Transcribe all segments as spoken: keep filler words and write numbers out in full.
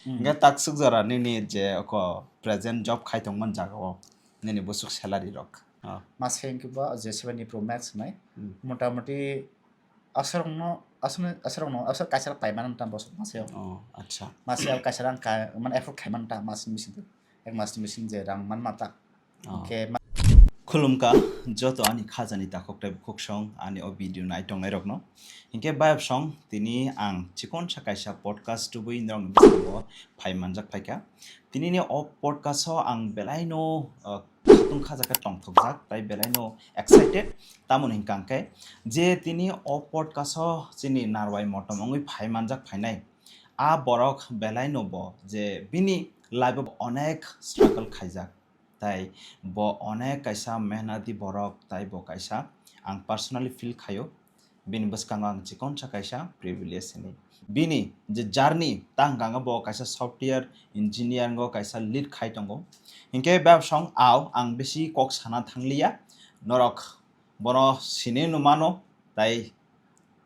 Hmm. Hingke taksuk jora nini je oko present job khai tongmani jaga o nini bwswk salary rok? Ah. Mase hingke bo je seventy Pro Max hinai. Hmm. Motamoti aswrwngno, aswrwngno, aswrwngno, aswrwng kaisa paimani ta bosok mase o. Oh, acha. Mase o kaisa rang ka, mane afford khaimani ta mas ni bising, ek mas ni bising je rang manma ta. Oh. Hingke ma- Khulumkha joto ani khajani takhuk tei bukhuksong ani o video nai tongnai rokno. Hingke bayapsong tini ang chikonsa kaisa podcast tubui norokni bisingo phai manjak phaikha. Tinini o podcast o ang belaino, uh, khatung khajakhe tongthokjak tei belaino excited. Tamoni hwnkha hwnkhe je tini o podcast o chini narwai motom wngwi phai manjak phainai, a borok belaino bo je bini life o onek struggle khaijak. Tai bo onek kaisa mehnati borok, tai bo kaisa ang personally feel khaio. Bini bwskango ang chikonsa kaisa privilege hinwi. Bini je journey ta hwnkha bo kaisa software engineer o kaisa lead khai tongo. Hinkhe bebsong ao ang bisi kok sana thangliya. Norok bono sini numano, tai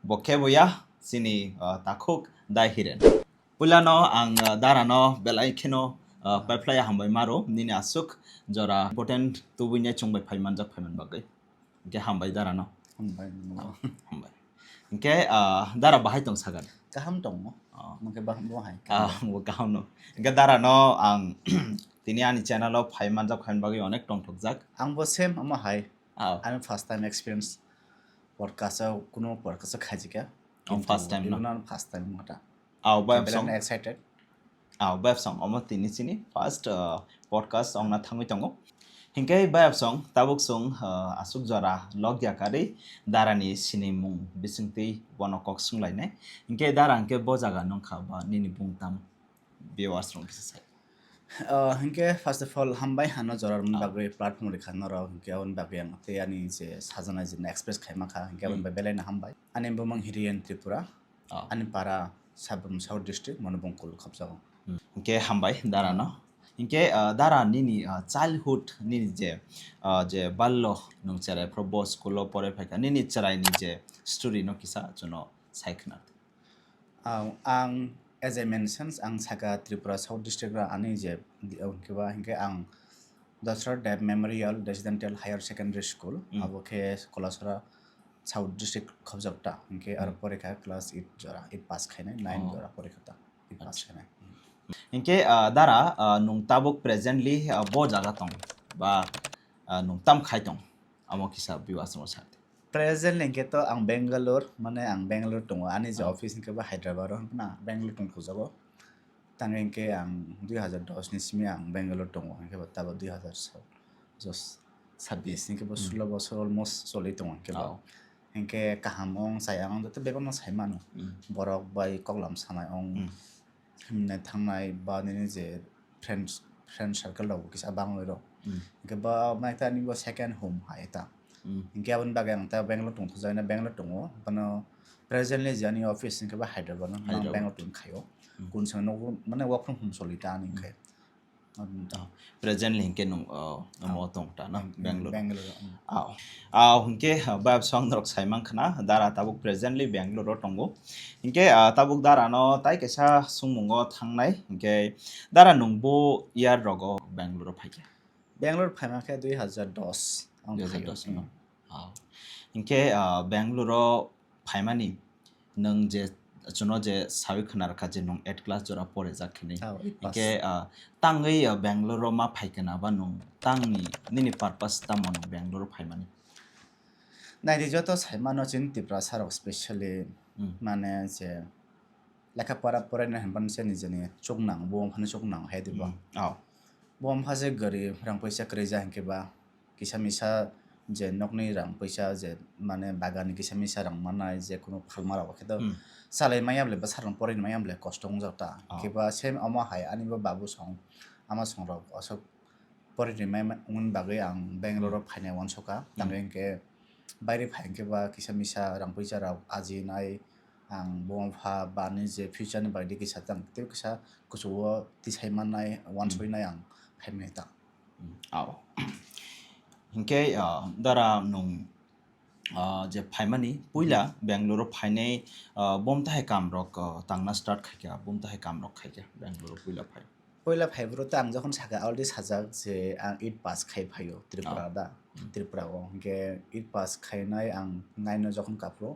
bo khe bo ya chini, ah, takhuk Dai Hiren. Puilano ang, ah, darano belai kheno, ah, paiphlai hambai maro nini aswk jora important tubui nai chwngbai phai manjak phaiman bagwi. Hingke hambai darano. Hambai, hambai. Hambai. Hingke, ah, dara bahai tong sagan? Kaham tongo. Oh. Hingke bah-, bo hai. Ah, bo kaham no. Hingke darano ang tini ani channel o phai manjak phaiman bagwi onek tongthokjak. Ang bo same omo hai. Oh. Ani first time experience. Podcast o, kuno podcast o khaijika. Oh, first time no? Ino first time mata. Aw, bayapsong. Excited. Aw, bayapsong. Omo tini chini first, uh, podcast ongna thangwi tongo. Hinkhe bayapsong, tabuk song, uh, asuk jora logya karwi darani sinimung bisingtwi bono kok sunglainai. Hinkhe dara hinkhe bo jaga nungkha ba nini bungtam viewers rok kisa sai. Uh, hinkhe first of all, hambai hano jora rwmani bagwi platform rikha norok, hinkhe aboni bagwi ang tei ani je sajaknai je express khaimakha, hinkhe aboni bagwi belaino hambai. Ani bumung Hiriyan Tripura. Oh. Ani para Sabrum South District, Monobong Kul khopjago. Hmm. Hinkhe hambai dara no. Hinkhe, ah, dara nini, ah, childhood nini je, ah, je ballo nwng cherai phro bo school o pore phaikha nini cherai ni je story no kisa chuno sai khna. Ah, ang as I mentioned, ang saka Tripura South District ra ani je di-, hinkhe ba hinkhe ang Dasarath Deb Memorial Residential Higher Secondary School, hmm, abo khe Kolasora South District khobjak ta, hinkhe aro, hmm, porikha class eight jora, eight pass khainai, nine, oh, jora porikha ta, eight pass, acha, khainai. Hinkhe, ah, dara, ah, nwng tabuk presently, ah, bo jaga tong ba, ah, nwng tam khai tong, amo kisa viewers rok sa. Presently hinkhe to ang Bangalore, mane ang Bangalore tongo, ani je, ah, office hinkhe bo Hyderabad o, na Bangalore tong khobjago. Tangwi hinkhe ang dui hazar dos ni simi ang Bangalore tongo, hinkhe bo tabuk dui hazar sabbish hinkhe bo, hmm, sulo bosor almost choli tongo hinkhe bo. Oh. Hinkhe kaham ong chaya ong joto bebak no sai mano. Hmm. Borok bai koklam sanai ong, hmm, himnai thangnai ba nini je friends, friend circle rok bo kisa bangwi rok. Hmm. Hinkhe bo naitani bo second home hai ta. Hmm. Hinkhe aboni bagwi ang ta Bangalore tong thokjaknai, Bangalore tongo. Bono presently je ani office hinkhe bo Hyderabad no, Hyderabad. Bangalore tong khaio. Hmm. Kun song nogo, mane work from home choli ta ani, hmm, hinkhe. Aboni ta. Oh, presently hinkhe nwng, oh, omo, oh, tong ta na, hmm, Bangalore. Bangalore, hmm. Aw. Aw, hinkhe, ah, bayapsong norok sai mankha na, dara tabuk presently Bangalore o tongo. Hinkhe, ah, tabuk dara no tai kaisa songmung o thangnai. Hinkhe dara nwng bo year rogo Bangalore o phaikha? Bangalore phaima khe dui hazar dos ang phai-o. Dui hazar dos no? Hmm. Oh. Hinkhe, ah, Bangalore o phaimani nwng je, chuno je sawi khna rwkha je nwng eight class jora porejak hinwi. Oh, eight pass. Hinkhe, ah, tangwi, ah, Bangalore o ma phai khna ba nwng tangni nini purpose tamo nwng Bangalore o phaimani? Naidi joto sai mano chini Tiprasa rok specially, hmm, mane je lekha pora poraina hinphano se nijeni chuknang, bo wngphano chuknang hai diba. Hmm. Oh. Bo wngpha se gari rang puisa kwrwi ja hinkhe ba kisa misa je nokni rang puisa je mane bagan ni kisa misa rang manai je kunu phalma rok khe to, hmm, chalai maya bole bwsarok porini maya bole kosto wngjak ta. Oh. Hinkhe ba same omo hai ani bo babu song ama song rok aswk porini maya wngmani bagwi ang Bangalore o, hmm, phainai uansukha. Hmm. Tangwi hinkhe baire phai hinkhe ba kisa misa rang puisa rok ajinai ang bo wngpha ba ani je future ni bagwi kisa tang tei kisa kuchugo tisai mannai, hmm, uansuknai ang phaimani ta. Hmm, ao. Hinkhe, ah, dara nwng Ah, je phaimani puila Bangalore o phainai, ah, bom tahai kam rok, ah, tangna start khaikha, bom tahai kam rok khaikha Bangalore o puila phai. Puila phai bro ta ang jokhon saka already sajak je ang eight pass khai phaio Tripura Ah. da, Hmm. Tripura o. Hinkhe eight pass khainai ang nine o jokhon kaphro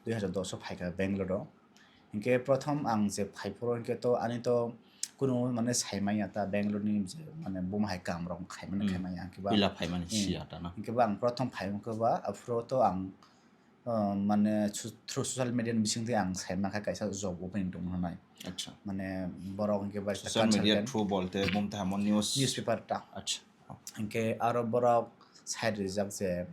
dui hazar dos o phaikha Bangalore o. Hinkhe prothom ang je phai phuru hinkhe to ani to kunu mane saimanya ta Bangalore ni je mane buma hai kam rok khaimani Hmm. khaimanya hinkhe ba Puila phaimani Hmm. siya ta na. Hinkhe ba ang prothom phai hinkhe ba aphuru to ang, uh, mane su-, through social media ni bising twi ang saimankha kaisa job opening tong hwnai. Acha. Mane borok hinkhe ba Social media consultant. Through bolte bum ta hamo news. Newspaper ta. Acha. Hinkhe aro borok side rijak je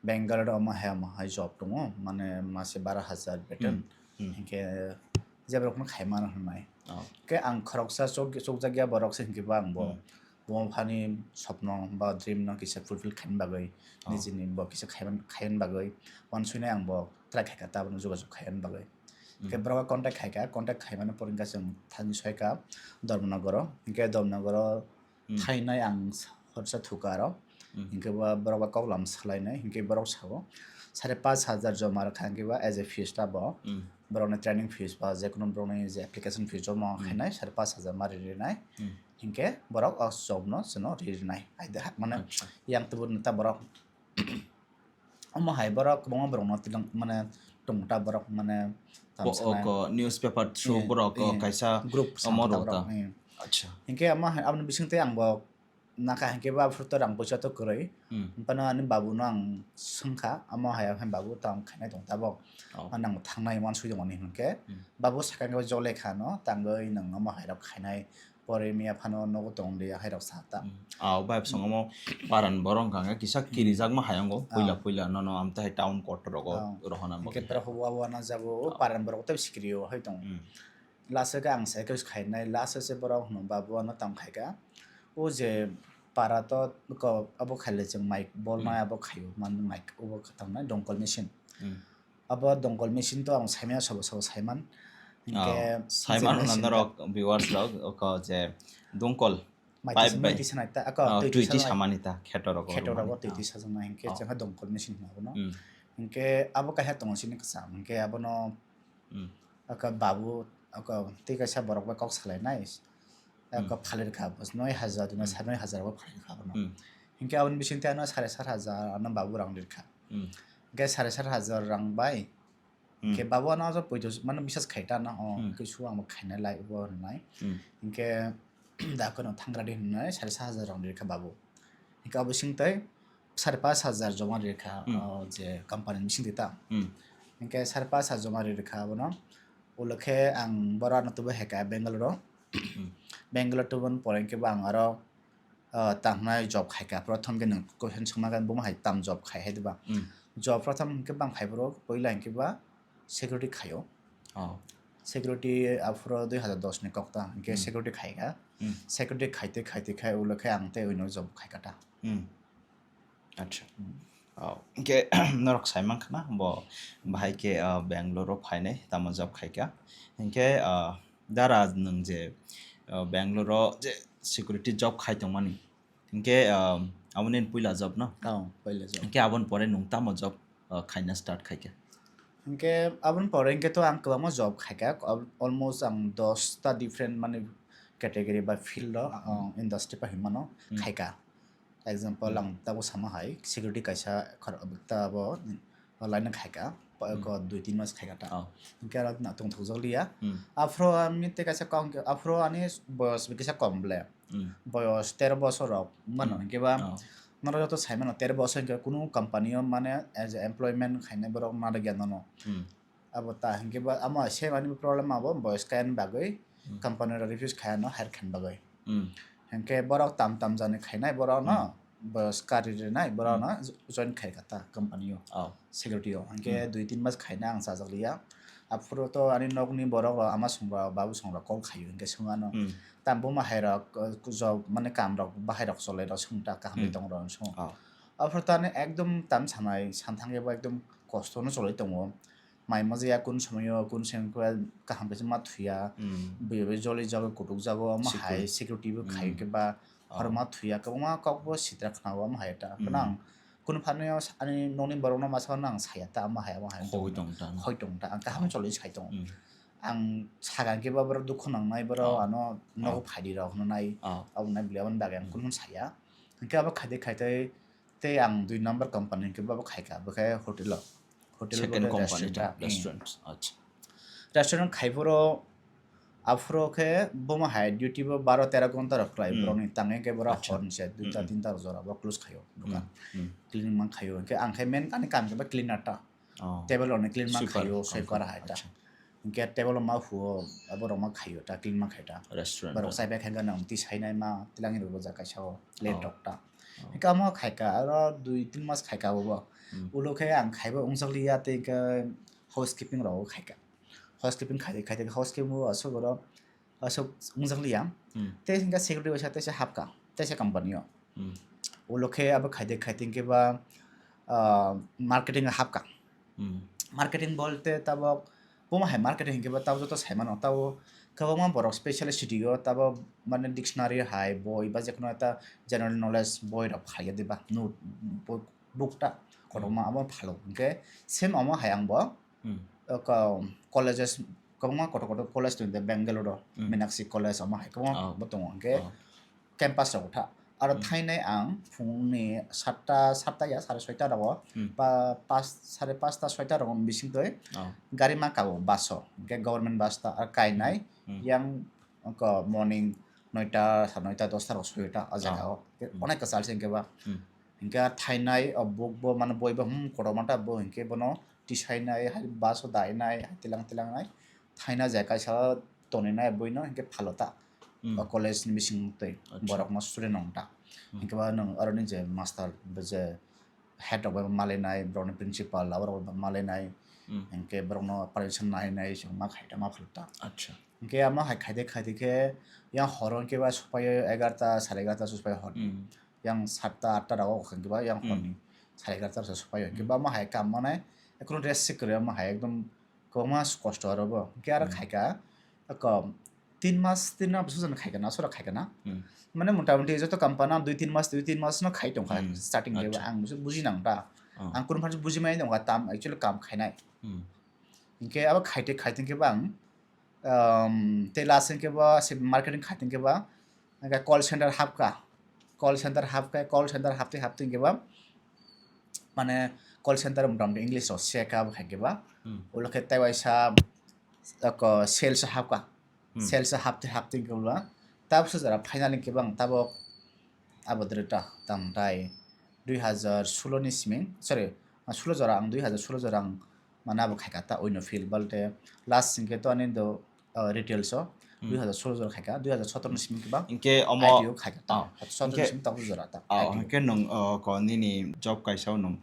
Bangalore omo hai omo hai job tongo, mane mase baro hazar beton. Hmm. Hmm. Hinkhe je borok no khaimano hwnai. Oh. Hinkhe ang khoroksa chok-, chokjakya borok se hinkhe ba ang bo. Hmm. Bo phani sopno ba dream no kisa fulfill khaina bagwi, Oh. nijini bo kisa khaiman-, khaina bagwi, uansuknai ang bo try khaikha tabukno jogajog khaina bagwi. Hmm. Hinkhe borok contact khaikha, contact khaimani pore hinkhe chwng thani soika Dharmanagar o. Hinkhe Dharmanagar o Hmm. Thainai ang horsa thuka aro. Hmm. Hinkhe ba borok ba koklam salainai, hinkhe borok sao sare pash hazar joma rwkha, hinkhe ba as a fees ta bo. Hmm. Borokni training fees ba jekono borokni je application fees joma Hmm. khainai sare pash hazar ma rinai. Hmm. Hinkhe borok o job no chwngno rinai. Aide ha-, mane Acha. Yang tubun ta borok Omo hai borok kwbangma borokno twilang mane tongta borok mane Bo-, tamsanai. Oko newspaper through Eh, borok, o eh, kaisa group omo samung rok ta. Borok, eh. Acha. Hinkhe omo hai aboni bisingtwi ang bo nakha hinkhe ba aphuru to rang poisa to kwrwi. Hmm. Phano ani babuno ang swngkha, omo hai hai babu tamo khainai tong tabok. Oh. Ani ang thangnai uansukya mani hinkhe. Hmm. Babu sakha hinkhe jole khano tangwi nwng omo hai rok khainai. Pore miya phano nogo tong de, hai rok sa ta. Hmm. Ah, o bai bwskango mo paran borok wngkha khe kisa Hmm. kirijakma hai wngo, puila Ah. puila nono amtwi hai town quarter rogo Ah. Rohona Hinkhe bagwi. Borok bo abo ano jago, o Ah. paran borok tei sikiri o hai tong. Hmm. Last o khe ang cycle khainai, last o se borok hwno babu ano tong khaika. O je para to ko abo khaile chwng mic bol Hmm. nai abo khaio, man mic obo khatangnai dongkol machine. Hmm. Abo dongkol machine to ang saimanya sabo sabo saiman. Hinkhe Oh, saiman je hwnna machine norok viewers rok, oko je dongkol maitisa, pipe bai. Maitisa nai ta, ako Oh, twi twi twi tisa nai. Samani ta, kheto rogo Kheto rogo rwmani. Twi twi Oh. Sajak nai hinkhe Oh. chwngkha dongkol machine hwnna bono. Hmm. Hinkhe abo kaisa tongo sini kwcham. Hinkhe abono Hmm. Aka babu, aka tei kaisa borok bai kok salai nai. Aka Hmm. phalrikha, bos noi hajar, dina Hmm. Sat noi hajar bo phalrikha bono. Hmm. Hinkhe aboni bisingtwi ano sare sat hajar ano babu rang rirkha. Hmm. Hinkhe sare sat hajar rang bai. Hmm. Hinkhe babu ano ajo poito mano bisas khaita no, o, Hmm. Kisu ang bo khaina lai bo hwnwi. Hmm. Hinkhe da kheno thangra di hwnwi sare sat hajar rang rirkha babu. Hinkhe abo singtwi sare pash hajar joma rirkha, Hmm. O, je company ni bisingtwi ta. Hmm. Hinkhe sare pash hajar joma rirkha abono. Ulo khe ang boro ano tubu heka Bangalore o. Hmm. Bangalore tubun pore hinkhe bo ang aro, o, tangnai job khaika. Prothom khe nwng question swngma khe bo hai tam job khai hai diba. Hmm. Job prothom hinkhe bang khai boro poila hinkhe ba security khaio. Oh. Security aphuru dui hazar dos ni kok ta, hinkhe Hmm. Security khaika. Hmm. Security khaitwi khaitwi khai ulo khe ang tei uino job khaika ta. Hmm. Acha. Hmm. Oh, hinkhe norok sai mankha na bo bahai khe, ah, Bangalore o phainai tamo job khaika. Hinkhe, ah, dara nwng je, ah, Bangalore o je security job khai tongmani. Hinkhe, um, aboni puila job no? Oh, puila job. Hinkhe aboni pore nwng tamo job, uh, khaina start khaikha? Hinkhe aboni pore hinkhe to ang kwbangma job khaikha, al-, almost ang dos ta different mane category ba field o, Hmm. uh, industry pa hinmano Hmm. khaikha. Example, Hmm. Ang tabo sama hai security kaisa khor-, ta abo o line no khaika, pa-, Hmm. ko dui tin mas khaika ta. Oh. Hinkhe aro na tongthokjak liya. Hmm. Aphuru ani tei kaisa kok hinkhe, aphuru ani boyos bo kisa kom ble. Hmm. Boyos tero bosor rok mano Hmm. Hinkhe ba Oh. Norok joto sai mano tero bosor hinkhe kunu company o mane as a employment khainai borok narwkya nono. Hmm. Abo ta hinkhe ba amo same ani problem abo boyos kayani bagwi Hmm. Company rok refuse khaiyano hire khaina bagwi. Hmm. Hinkhe borok tam tam jani khainai borok no Hmm. Boyos kari rinai borok Hmm. No join khaika ta company o. Oh. Security o. Hinkhe Hmm. Dui tin mas khaina ang chajak liya. Aphuru to ani nokni borok rok ama song rok babu song rok call khaio hinkhe swngano. Hmm. Tam buma hai rok, uh, job mane kam rok bahai rok cholai rok swng ta kaham bai Hmm. Tong rok swng. Oh. Aphuru to ani ekdom tam sanai santhang ebo ekdom kosto no cholai tongo. Mai mojaya kun somoyo kun sengkhe kaham khe ma thuya. Hmm. Bui bai joli jago kutuk jago omo Sikul. Hai security bo khai Hmm. Khe ba Oh. Horma thuya kwbangma kok bo sitra khna o omo hai ta Hmm. Gwnang. Kunu phano ani nokni borokno masa phano ang saya ta, amo hai, amo hai. Khogwi tong ta, no? Khoi tong ta, ang kaham cholwi sai tongo. Ang saga hwnkhe ba borok dukhu nangnai, borok ano nogo phaidi rok hwnwi nai, abo nai bwlwi aboni bagwi ang kunu phano saya. Hwnkhe abo khaidi khaitwi tei ang dui number company hwnkhe bo khaikha, bo khe hotel o. Hotel second company restaurant, restaurant. Acha. Restaurant khai phuru, aphuru khe bomo hai duty bo baro tero ghonta rok khlai, borokni tangwi khe borok hor ni se duita tinta rok jora bo close khaio dukan. Cleaning man khaio, hwnkhe ang khe main ani kam khe ba cleaner ta. Table rok ni clean man khaio, sweeper hai ta. Hwnkhe table rok ma huo, abo rok ma khaio ta, clean ma khai ta. Restaurant. Borok chai bai khe nang twi sai nai ma, twlang rok bo ja kaisa o late rok ta. Hwnkhe amo khaika, aro dui tin mas khaika abo. Ulo khe ang khaibo wngjakliya, tei khe housekeeping rok khaika. Housekeeping khai khai housekeeping o aswk oro aswk wngjakliya. Tei hwnkhe security waisa teisa hapka, teisa company o. Ulo khe abo khaide khaide hwnkhe ba, ah, marketing o hapka. Marketing bolte tabok, bomo hai marketing hwnkhe ba tabok joto saimano, tabok kwbangma borok specialist city o tabok mane dictionary hai boi ba jekono ekta general knowledge boi rok phaiya diba, note book ta kotorma abo phalo hwnkhe same omo hai ang bo colleges kwbangma kotor kotor college tong Bangalore o, Meenakshi College omo hai kwbangma bo tongo hwnkhe campus rok tha. Aro thainai ang phungni satta, satta ya sare soita rogo, pa-, pas-, sare pasta soita rogo bising twi gari ma kabo bus o, hwnkhe government bus ta, aro kainai yang wngkha morning noita, sare noita, dosta rok soita o jaga o. Onek kwchal se hwnkhe ba. Hwnkhe thainai o book bo mane boi bo, hmm, kotorma ta bo hwnkhe bono tisainai, hai bus o dainai, hai tilang tilangnai. Thaina je kaisa toninai buino hwnkhe phalo ta. O college ni bising twi borokno student rok ta. Hwnkhe ba nwng aroni je master, bo je head rok bai malainai, borokni principal, abo rok bai malainai. Hwnkhe borokno permission nainai, chwng ma khai ta, ma phalo ta. Acha. Hwnkhe amo hai khaide khaide khe yang horo hwnkhe ba sopaio egarta, sare egarta se sopaio hor. Yang satta atta rogo hwnkhe ba yang horni sare egarta se sopaio. Hwnkhe ba amo hai kam manai, ekhono rest se kwrwi, amo hai ekdom kwbangma kosto aro bo. Hwnkhe aro khaika, eko tin mas, tin mas bwswk jani khaika na, aswk khaika na. Mane mota moti joto company dui tin mas, dui tin mas no khai tongkha starting de. Ang buji nang ta. Ang kunu phan buji mai tongkha tam actually kam khainai. Hwnkhe abo khaite khaite hwnkhe ba ang, um, tei last hwnkhe ba se marketing khaite hwnkhe ba hwnkhe call center hapka. Call center hapkha, call center hapte hapte hwnkhe ba mane call center mota moti English rok se kha bo hai khe ba. Ulo khe tei waisa eko sales o hapkha. Sales o hapte hapte hwnkhe ulo tabuk se jora final hwnkhe ba ang tabuk abo dwrwkta tang tai dui hazar sulo ni simi, sorry, sulo jora ang dui hazar sulo jora ang mane abo khaika ta oino field balte last hwnkhe to ani do, uh, retails o dui hazar sulo jora khaika, dui hazar sotoro ni simi hwnkhe ba hwnkhe omo I T O khaika ta. Sotoro ni simi tabuk jora ta I T O. Hwnkhe nwng, uh, ko nini job kaisa o nwng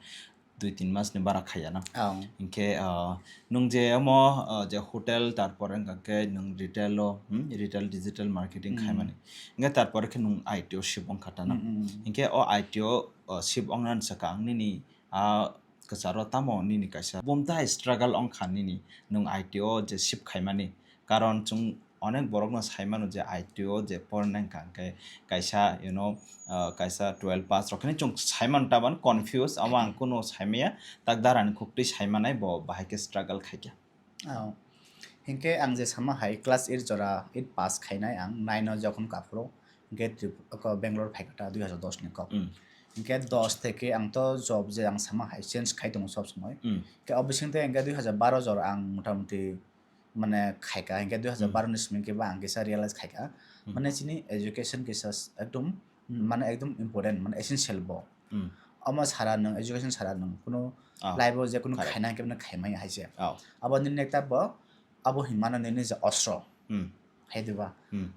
dui tin mas ni bara khaiya na. Hwnkhe, ah, nwng je omo, ah, je hotel, tarpor wngkha khe nwng retail o, hmm, retail digital marketing khaimani. Hwnkhe tarpor khe nwng I T O ship wngkha ta na. Hwnkhe o I T O, ah, ship wngna swkang nini, ah, kwcharo tamo nini kaisa bumtai struggle wngkha nini nwng I T O je ship khaimani. Karon chwng onek borokno sai mano je I T O je porna wngkha hwnkhe kaisa, you know, ah, kaisa twelve pass rok hinwi chwng sai mano, tabani confuse, amo ang kunu sai maya, tak darani khuktwi sai manai bo bahai khe struggle khaikha. Oh. Hinkhe ang je sama hai class eight jora eight pass khainai ang nine o jokhon kaphuru, hinkhe Trip-, oko Bangalore phaikha ta dui hazar dos ni kok. Hinkhe dos theke ang to job je ang sama hai change khai tongo sob somoi. Hinkhe o bisingtwi hinkhe dui hazar baro jora ang motamoti mane khaika, hinkhe dui hazar baro ni simi khe ba ang kisa realize khaika. Mane chini education kisa s-, ekdom, mane ekdom important, mane essential bo. Omo sara nwng, education sara nwng, kuno life o je kuno khaina hinkhe mane khaimaya hai se. Abo nini ekta bo, abo hinmano nini je ostro. Hai diba?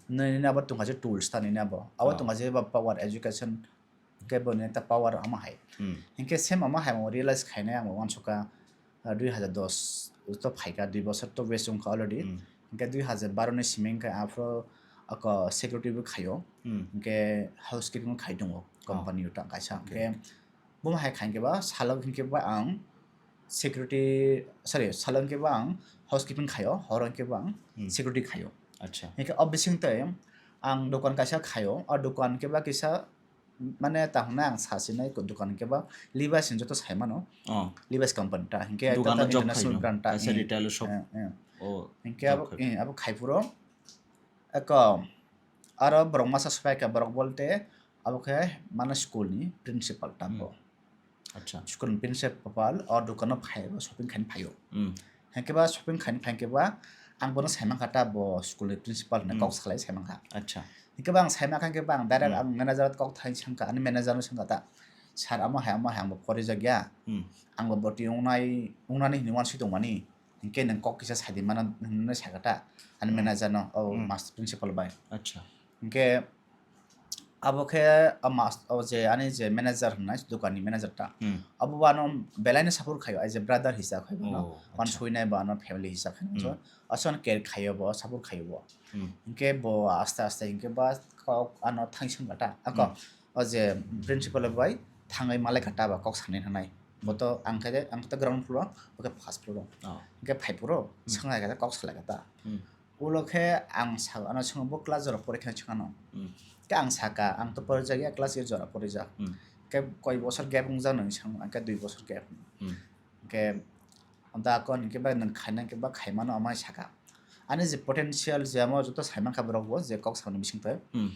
Nini abo tongkha je tools ta nini abo. Abo tongkha je ba power education. Hinkhe boni ekta power omo hai. Hinkhe same omo hai omo realize khainai ang uansukha, ah, dui hazar dos to phaikha, dui bosor to waste wngkha already. Hinkhe dui hazar baro ni simi hinkhe aphuru ako security bo khaio. Hinkhe housekeeping khai tongo company o ta kaisa. Hinkhe bomo hai khai hinkhe ba salo hinkhe ba ang security, sorry, salo hinkhe ba ang housekeeping khaio, horo hinkhe ba ang security khaio. Acha. Hinkhe o bisingtwi ang dokan kaisa khaio, o dokan hinkhe ba kisa Mane tamo hwnna ang sasinai dukan hwnkhe ba Levi's ni joto saimano. Oh. Levi's company ta, hwnkhe Dukano tata job international khaino, brand ta, kaisa eh, retail shop. Eh, eh. Oh, hwnkhe job abo, khai. Eh, abo khaiphuru eko aro borok masa swphaikha, borok bolte abo khe mane school ni principal ta bo. Hmm. Acha. School ni principal o dukano phaio, shopping khaina phaio. Hmm. Hwnkhe ba shopping khaina phaikhe ba ang bono saimankha ta bo school ni principal hwnwi Hmm. kok salai saimankha. Acha. Hwnkhe ba ang saimankha hwnkhe ba ang direct Hmm. ang manager kok thai sangkha, ani manager no sangkha ta, "Sir, amo hai, amo hai, ang bo porijakya. Hmm. Ang bo boti wngnai, wngnani hinwi uansuk tongmani. Hwnkhe nwng kok kisa saidi mano," hwnwi sakha ta ani Hmm. manager no, o Hmm. master principal bai. Acha. Hwnkhe abo khe a mas-, o je ani je manager hwnwi, dukan ni manager ta. Hmm. Abo bo ano belai no support khaio, as a brother hisab khai bono. Oh, acha. Uansuknai bo ano family hisab khai Hmm. so. Aswk care khaio bo, support khaio bo. Hmm. Hwnkhe bo aste aste hwnkhe ba kok ano thangwi sangkha ta. Ako Hmm. o je principal bai thangwi malai kha ta ba kok sanwi thangnai. Bo to ang khe, ang khe ground floor, bo khe first floor o. Oh. Hwnkhe phai phuru Hmm. swnglai kha ta, kok salai kha ta. Hmm. Ulo khe ang sa-, ano swngo bo class jora porikha swngo ano. Hmm. Khe ang saka, ang to porijakya class eight jora porijak. Hmm. Khe koi bosor gap wngjak nang swngo, ang khe dui bosor gap. Hmm. Hwnkhe da kon hwnkhe ba nwng khaina hwnkhe ba khaimano amai saka. Ani je potential je amo joto saimankha borok bo je kok samani bisingtwi. Hmm.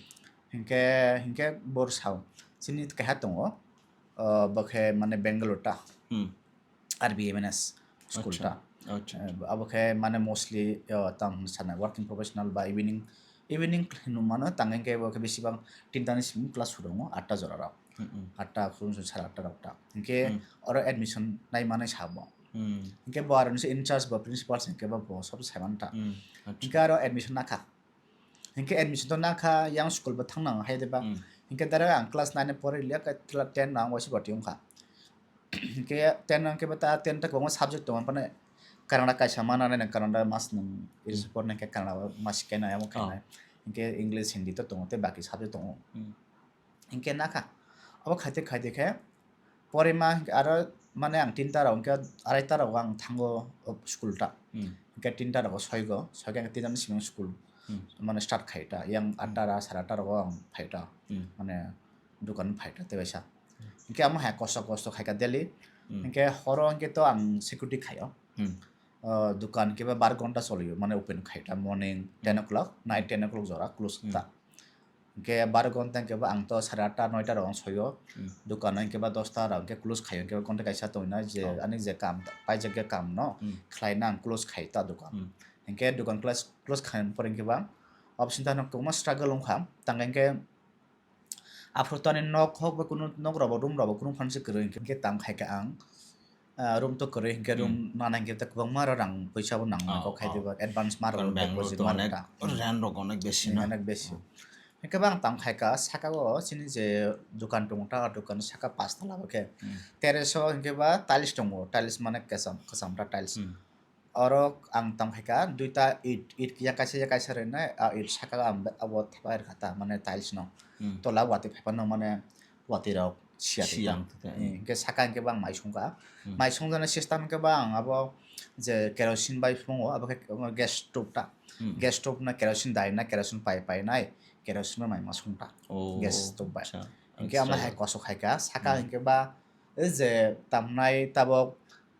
Hwnkhe, hwnkhe bor sao. Chini keha tongo, o, bo khe mane Bangalore ta. Hmm. R B M N S school Acha, ta. Acha, Eh, acha. Abo khe mane mostly, o, tamo hwnwi sanai working professional ba evening, evening hinwi mano, tang hwnkhe bo khe bisi bang tinta ni simi class surongo, atta jora rok. Hmm, hmm. Atta, phuru sara atta rok ta. Hwnkhe Hmm. oro admission nai manai sabo. Hmm. Hwnkhe bo aro nisi in charge bo principal se hwnkhe bo, bo sob sai manta. Hmm, acha. Hwnkhe aro admission nakha. Hwnkhe admission to nakha, yang school bo thang nang hai de ba. Hmm. Hwnkhe direct ang class nine pori liya, khe class ten no ang waisa bati wngkha. Hwnkhe ten no hwnkhe bo ta ten ta kwbangma subject tongo, phano Kannada kaisa mana nai nang, Kannada mas nung Hmm. iri se pornai khe Kannada mas khe nai amo khe Oh. nai. Hwnkhe English, Hindi to tongo, tei baki subject tongo. Hmm. Hwnkhe nakha. Abo khaite khaite khe porima hwnkhe aro mane ang tinta rok hwnkhe araita rogo ang thango, o, school ta. Hmm. Hwnkhe tinta rogo soigo, soikhe ang tinta ni simi school Hmm. mane start khai ta. Yang Hmm. atta ra, sara atta rogo ang phai ta. Hmm. Mane dukan phai ta tei waisa. Hmm. Hwnkhe amo hai kosto kosto khai ka daily. Hmm. Hwnkhe horo hwnkhe to ang security khaio. Hmm. O, dukan hwnkhe ba bar ghonta solio, mane open khai ta morning ten Hmm. o'clock, night Hmm. ten o'clock jora close Hmm. ta. Hwnkhe bar ghonta hwnkhe ba ang to sare atta noita rok ang soio. Hmm. Dukan hwnkhe ba dosta rok hwnkhe close khaio, hwnkhe ba ghonta kaisa tongna je Oh. ani je kam ta, paijak ya kam no Hmm. khlaina ang close khai ta dukan. Hmm. Hwnkhe dukan close, close khaina pore hwnkhe ba option ta no kwbangma struggle wngkha. Tang hwnkhe aphuru to ani nok hok ba kunu nok rok bo room rok bo kunu phan se kwrwi hwnkhe tang khai kha ang. Ah, room to kwrwi hwnkhe room Hmm. nana hwnkhe ta kwbangma ro rang poisa bo nang Oh, kok khai oh. Diba advance ma rok Karon Bangalore deposit to ma onek rok ta. Rent rok onek besi Hmm, na. Onek besi. Hmm. Hwnkhe ba ang tang khai kha, saka o chini je dukan tongo, ta dukan saka pas tala bo khe. Hmm. Terrace o hwnkhe ba tiles tongo, tiles mane kwcham, kwcham ta tiles. Hmm. Oro ang tang khai kha, duita it, it ya kaisa ya kaisa rwnai, a it saka o ang be-, abo thepai rwkha ta, mane tiles no. Hmm. Tola watwi phaiphano mane watwi rok siya Siya tongkha. Tongkha. Hmm, hwnkhe saka hwnkhe ba ang mai songkha. Hmm. Mai songjaknai system hwnkhe ba ang abo je kerosene bai phungo, abo khe gas stove ta. Hmm. Gas stove no kerosene dai na, kerosene pai pai nai, kerosene bai mai ma song ta. Oh, gas stove bai. Acha. Hwnkhe amo Acha. Hai kosok hai kha, saka Hmm. hwnkhe ba, e je tamnai tabok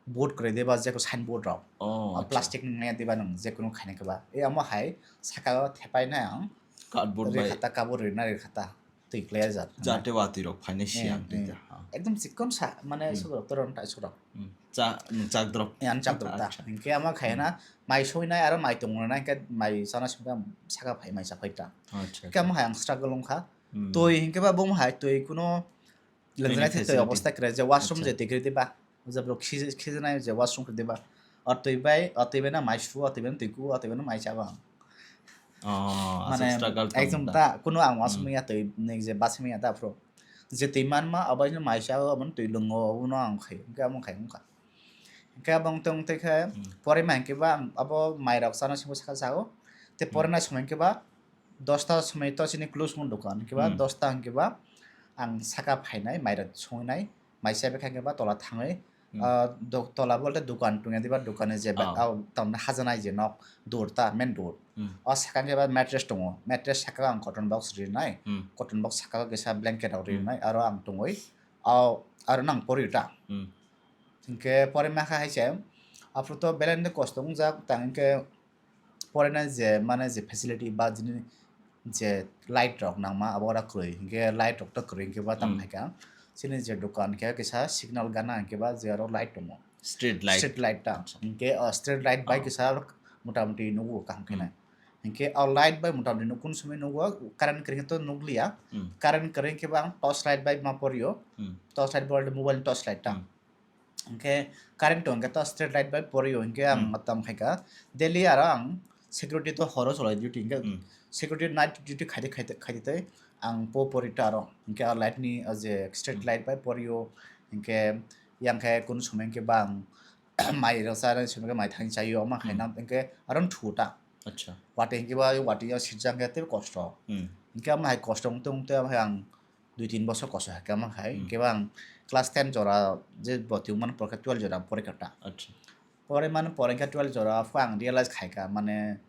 board kwrwi diba, jekho signboard rok. Oh, O acha. Plastic ni maya diba nwng jekunu khaina khe ba. E amo hai saka o thepai na ang Cardboard bai. Rikha ta, kabur rina rikha ta. Twi klai jat. Jate watwi rok phainai Eh, siya ang twi eh. Ta. Ha. Ekdom chikon sa, mane Hmm. Sukrok toron tai sukrok. Hmm. Cha, nwng chak drop. Yan chak drop ta. Acha. Hwnkhe amo khai Hmm. na mai soi nai aro mai tong nai khe mai chana songkhe saka phai mai cha phai ta. Acha, Hwnkhe acha. Amo hai ang struggle wngkha. Hmm. Twi hwnkhe ba bum hai twi kuno Twi ni lengjanai thai twi facility. Obostha kwrwi je washroom Acha. Je twi kwrwi diba. O je borok khiji-, khijanai je washroom kwrwi diba. O twi bai, o twi bai no mai su, o twi bai no twi ku, o twi bai no mai cha bang. Oh, aswk Mane, struggle tong ekdom ta. Ta, kuno ang washroom Hmm. Ya twi, nek je bus ya ta phro. Je twi manma, abo no mai cha, abo no twi lungo, abo no ang khai, hwnkhe amo khai wngkha. Hwnkhe abo wng tong twi khe, Hmm. Pore ma hwnkhe ba ang abo mai rok chana simi saka cha o. Te Hmm. Pore na somoi hwnkhe ba, dosta somoi to chini close wng dukan, hwnkhe ba Hmm. Dosta hwnkhe ba ang saka phainai, mai rok songnai, mai cha bwkha hwnkhe ba tola thangwi Hmm. Ah, do-, tola bolte dukan tongya diba, dukani je ba-, Ah. ah, tamni hajanai je nok, dur ta, main dur. Hmm. O saka hwnkhe ba mattress tongo, mattress saka ang cotton box rinai, Hmm. cotton box saka o kisa blanket rok Hmm. rinai, aro ang tongwi, o, aro nang pori ta. Hmm. Hinkhe pore makha hai se, aphuru to belai no kosto wngjak, tang hinkhe porina je mane je facility ba jini je light rok nangma abo ora kwrwi, hinkhe light rok to kwrwi hinkhe ba tang Hmm. phaikha. Chini je dukan khe kisa signal gana hinkhe ba je aro light tongo. Street light. Street light ta. Acha. Hinkhe o street light bai Oh. kisa motamoti nugo kaham khe Hmm. nai. Hinkhe o light bai motamoti nuk kun somoi nugo, current kwrwi khe to nukliya. Hmm. Current kwrwi khe ba ang torch light bai ma porio. Hmm. Torch light bo mobile torch light ta. Hmm. Hinkhe current tong hinkhe to street light bai porio hinkhe ang Hmm. tam khaikha. Daily aro ang security to horo cholai duty hinkhe Hmm. security night duty khaidi khaidi khaidi tei ang po pori ta aro. Hinkhe o light ni o je street Hmm. light bai porio hinkhe yang khe kunu somoi hinkhe ba ang mai rok cha somoi khe mai thani chaio omo Hmm. khaina hinkhe aro thu ta. Acha. Wati hinkhe ba wati o sijak hinkhe tei kosto. Hmm. Hinkhe omo hai kosto wngtong wngtong omo hai ang dui tin bosor koso hai khe omo hai Hmm. hinkhe ba ang class ten jora je boti wngmani porkha twelve jora porikha ta. Acha. Pore mani pore khe twelve jora pho ang realize khaikha mane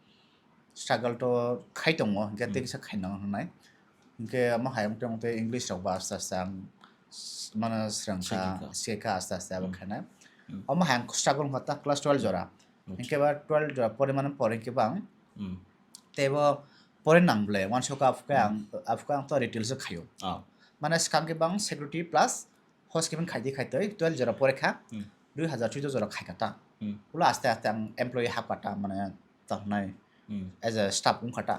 struggle to khai tongo hinkhe tei Hmm. kisa khainang hwnai. Hinkhe omo hai wngtong tei English rok ba aste aste ang s-, mane swrangkha, Sikikha. sikha aste aste abo Hmm. khainai. Hmm. Omo hai ang struggle wngkha ta class twelve jora. Acha. Hinkhe ba twelve jora pore mani pore hinkhe ba ang Hmm. tei bo pore nang ble uansukha aphukhe Hmm. ang, aphukhe ang to retail se khaio. Ah. Mane swkang khe ba ang security plus house keeping khaidi khaitwi twelve jora pore kha, Hmm. dui hazar chuido jora khaikha ta. Hmm. Ulo aste aste ang employee hapkha ta, mane tongkhnai Hmm. as a staff wngkha ta.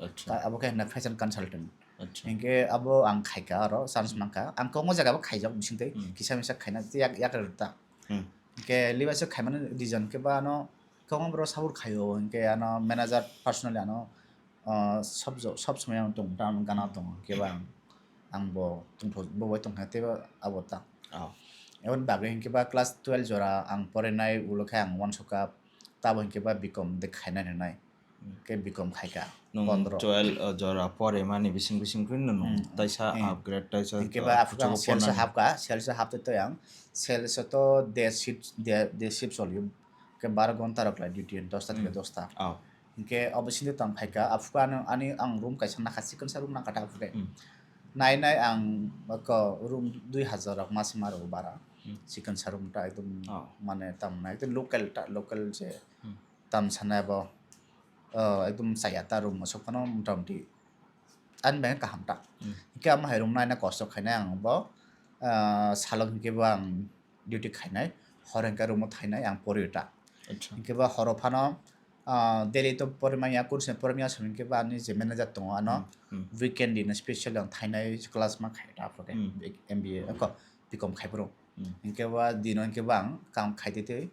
Acha. Ta abo khe hwnna fashion consultant. Acha. Hinkhe abo ang khaikha aro chance Hmm. mankha. Ang kwbangma jaga bo khaijak bisingtwi Hmm. kisa misa khaina tei yak, yak rwrwk ta. Hmm. Hinkhe Levi's o khaimani reason khe ba ano kwbangma borok support khaio, hinkhe ano manager personally ano, ah, sob jo-, sob somoi ano tong ta, ano gana tongo, hinkhe ba ang, ang bo tongtho, bo bai tongkha tei ba abo ta. Oh. Aboni bagwi hinkhe ba class twelve jora ang porinai ulo khe ang uansukha, tabo hinkhe ba B Com de khaina hinwi. Khe B Com khaikha, Nwng pondro. twelve, uh, jora porimani bising bising khe nwng Hmm. taisa Hmm. upgrade, taisa, Hinkhe uh, ba aphuru ang kuchugo sales o ponnani. Hapkha, sales o haptwi twi ang, sales o to day shift, day, day shift solio. Khe baro ghonta rok lai duty, dosta theke Hmm. dosta. Oh. Hinkhe obo sindi tong phaikha, aphuru ano, ani ang room kaisa nakha, chikonsa room nakha ta aphuru khe. Hmm. Nai nai ang ko room dui hazar rok mase ma rwo bara. Hmm. Chikonsa room ta ekdom Oh. mane tamo nai, ekdom local ta, local je Hmm. tam sanai bo, ah, ekdom chaya ta room mosok phano motamoti ani bai kaham ta. Hmm. Hinkhe amo hai room naina kosto khainai ang bo, ah, salok hinkhe bo ang duty khainai, hor hinkhe room o thainai ang pori ta. Acha. Hinkhe bo horo phano, ah, daily to pori manya, kurse pori manya, hinkhe bo ani je manager tongo ano Hmm, hmm. weekend dino special ang thainai class ma khai ta aphuru khe Hmm. M B A ko B Com khai phuru. Hmm. Hinkhe ba dino hinkhe ba ang kam khaitwi twi,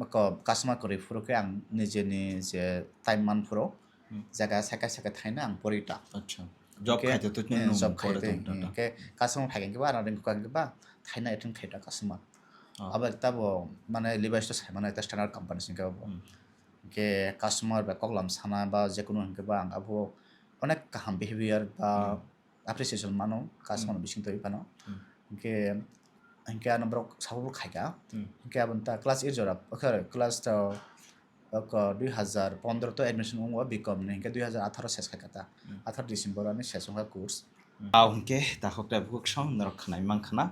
ko-, customer kwrwi phuru khe ang nijeni je time man phuru Hmm. jaga saka saka thaina ang pori ta. Acha. Job Hinkhe, khaitwi twi eh, nwng job pore khaitwi, tong ta. Hinkhe customer phai hinkhe ba ano ring kha hinkhe ba thaina attend khai ta customer. Oh. Abo ekta bo mane Levi's to sai mano ekta standard company se hinkhe bo. Hmm. Hinkhe customer bai koklam sana ba jekunu hinkhe ba ang abo onek kaham behavior ba Hmm. appreciation mano customer Hmm. bising twi phano. Hmm. Hinkhe, hinkhe ano borok support khai kha. Hmm. Hinkhe aboni ta class eight jora, okay, class to, okay, dui hazar pondro to admission wngo B Com ni, hinkhe dui hazar atharo ses khai kha ta. Hmm. Atharo December ani ses wngkha course. Hmm. Tao hinkhe takhuk tei bukhuk song norok khwnai mankha na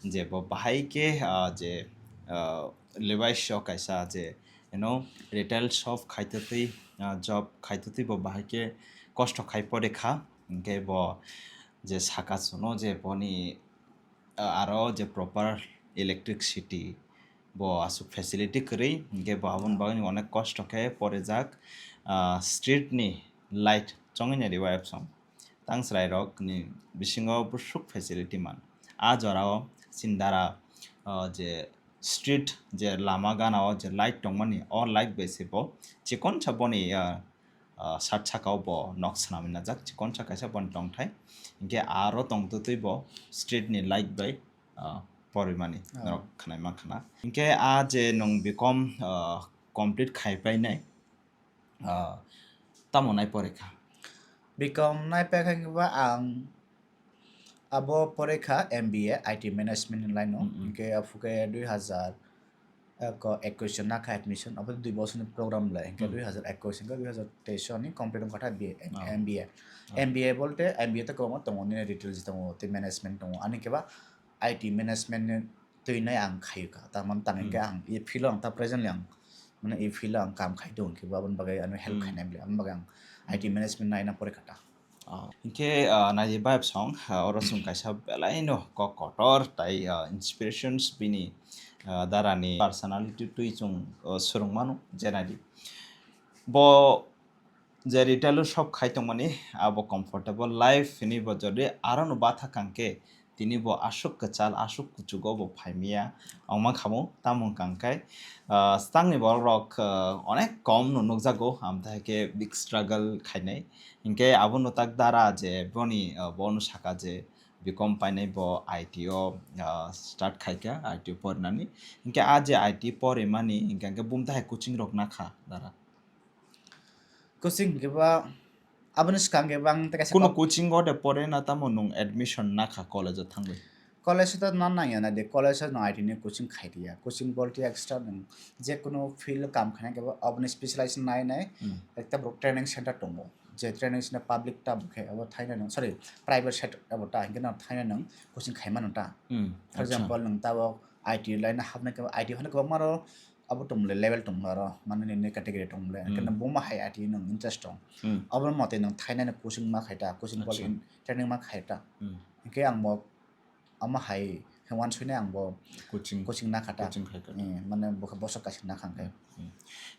je bo bahai khe, ah, je, ah, Levi's o kaisa je, you know, retail shop khaitotwi, ah, job khaitotwi bo bahai khe kosto khai pore kha. Hinkhe bo je saka suno je boni, ah, aro je proper electricity bo aswk facility kwrwi, hinkhe bo aboni bagwi onek kosto khe porejak, ah, street ni light chongwi nai rwi wayapsong. Tang chwrairokni bisingo bwswk facility man. A jorao chini dara, ah, je street je lama ganao je light tongmani, o light bai se bo chikonsa boni, ah, ah, sat sakao bo nok swnamwi najak, chikonsa kaisa boni tongthai. Hinkhe aro tongtwtwi bo street ni light bai, ah, porimani Oh. norok khwnai mankha na. Hinkhe a je nwng B Com, ah, complete khai painai, ah, tamo nai porikha? B Com nai paikha hinkhe ba ang Abo pore kha M B A I T management ni line o. Hmm, hmm. Hinkhe aphuke dui hazar eko ekwis o nakha admission, abo dui bosor ni program le, hinkhe Hmm. dui hazar ekwis hinkhe dui hazar teis o ani complete wngkha tha B A, Oh. M B A. Oh. M B A bolte M B A to kwbangma tongo, nini retail tongo, tei management tongo, ani khe ba I T management ni twi nai ang khayu kha, tamani tang hinkhe Hmm. ang e field o ang ta presently ang, mane e field o ang kam khai tongo, hinkhe bo aboni bagwi ano help Hmm. khainai bwle, aboni bagwi ang I T Hmm. management naina pore kha ta. Ah, hinkhe, ah, nai bai song, ah, oro chwng kaisa belai no kok kotor tai, ah, inspirations bini, ah, dara ni personality twi chwng, ah, swrwng mano je nai di. Bo je retail o shop khai tongmani, abo comfortable life hini bo jodi aro no batha kang khe, tini bo aswk kwchal, aswk kuchugo bo phaimiya, wngma khamo, tamo wngkha khe, ah, swkangni borok rok, ah, onek kom no nukjago, amtha khe big struggle khainai. Hinkhe abono tak dara je boni, ah, bono saka je bikom painai bo I T o, ah, start khaikha, I T o porinani. Hinkhe a je I T porimani, hinkhe, hinkhe bumtha hai coaching rok nakha dara. Coaching hinkhe ba, aboni swkang khe bang tei kaisa Kuno kok- coaching o de pore na tamo nwng admission nakha college o thangwi? College o to na nangya na de, college o no I T ni coaching khai riya. Coaching bolte extra nwng je kuno field o kam khaina khe bo aboni specialize nai nai Hmm. ekta borok training center tongo. Je training center public ta bo khe abo thaina nwng, sorry, private sector abo ta, hinkhe no thaina nwng coaching khai mano ta. Hmm, For acha. example, nwng tabok I T line o hapnai khe I T hwnwi kwbangma ro abo tongmole level tongmole aro, mane nini category tongmole. Hmm. Hinkhe no buma hai I T nwng interest tong. Hmm. Abo mote nwng thainani coaching ma khai ta, coaching Acha. Training ma khai ta. Hmm. Hinkhe ang bo ama hai khe uansuknai ang bo Coaching. Coaching na kha ta. Coaching khai kha ta. Eh, mane bo khe bosok kaisa na kha hinkhe. Hmm.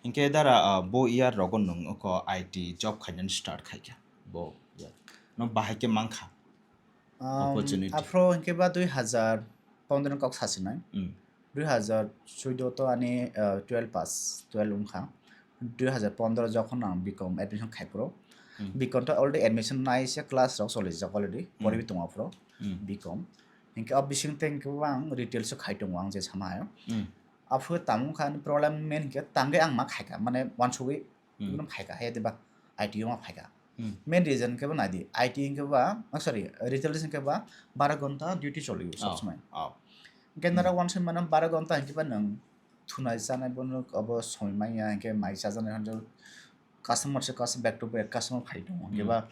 Hinkhe dara, ah, bo year rogo nwng oko I T job khainani start khai kha. Bo year. No bahai khe mang kha. Um, Opportunity. Aphro hinkhe ba dui hazar pondro ni kok sasinai. Hmm. Dui hazar suido to ani, uh, twelve pass, twelve wngkha. Dui hazar pondro jokhon ang B Com admission khai phuru. Hmm. B Com to already admission naise class rok cholijak already. Hmm. Poriwi tongo aphro Hmm. B Com. Hinkhe o bising tei hinkhe bo ang retail se khai tongo ang je sama hai. Hmm. Aphuru tamo wngkha ani problem main hinkhe tangwi ang ma khaikha, mane uansugwi Hmm. Ibono phaikha, hai diba? I T o ma phaikha. Hmm. Main reason khe bo nai di, I T hinkhe ba, oh, sorry, retail hinkhe ba baro gonta duty choli o Oh, sob somoi. Oh. Hinkhe nara Hmm. uansuk mano baro gonta hinkhe ba nwng thunai chanai bono abo somoi manya hinkhe mai chajaknai hwnjak customer se customer back to back customer phai tongo. Hinkhe Hmm. ba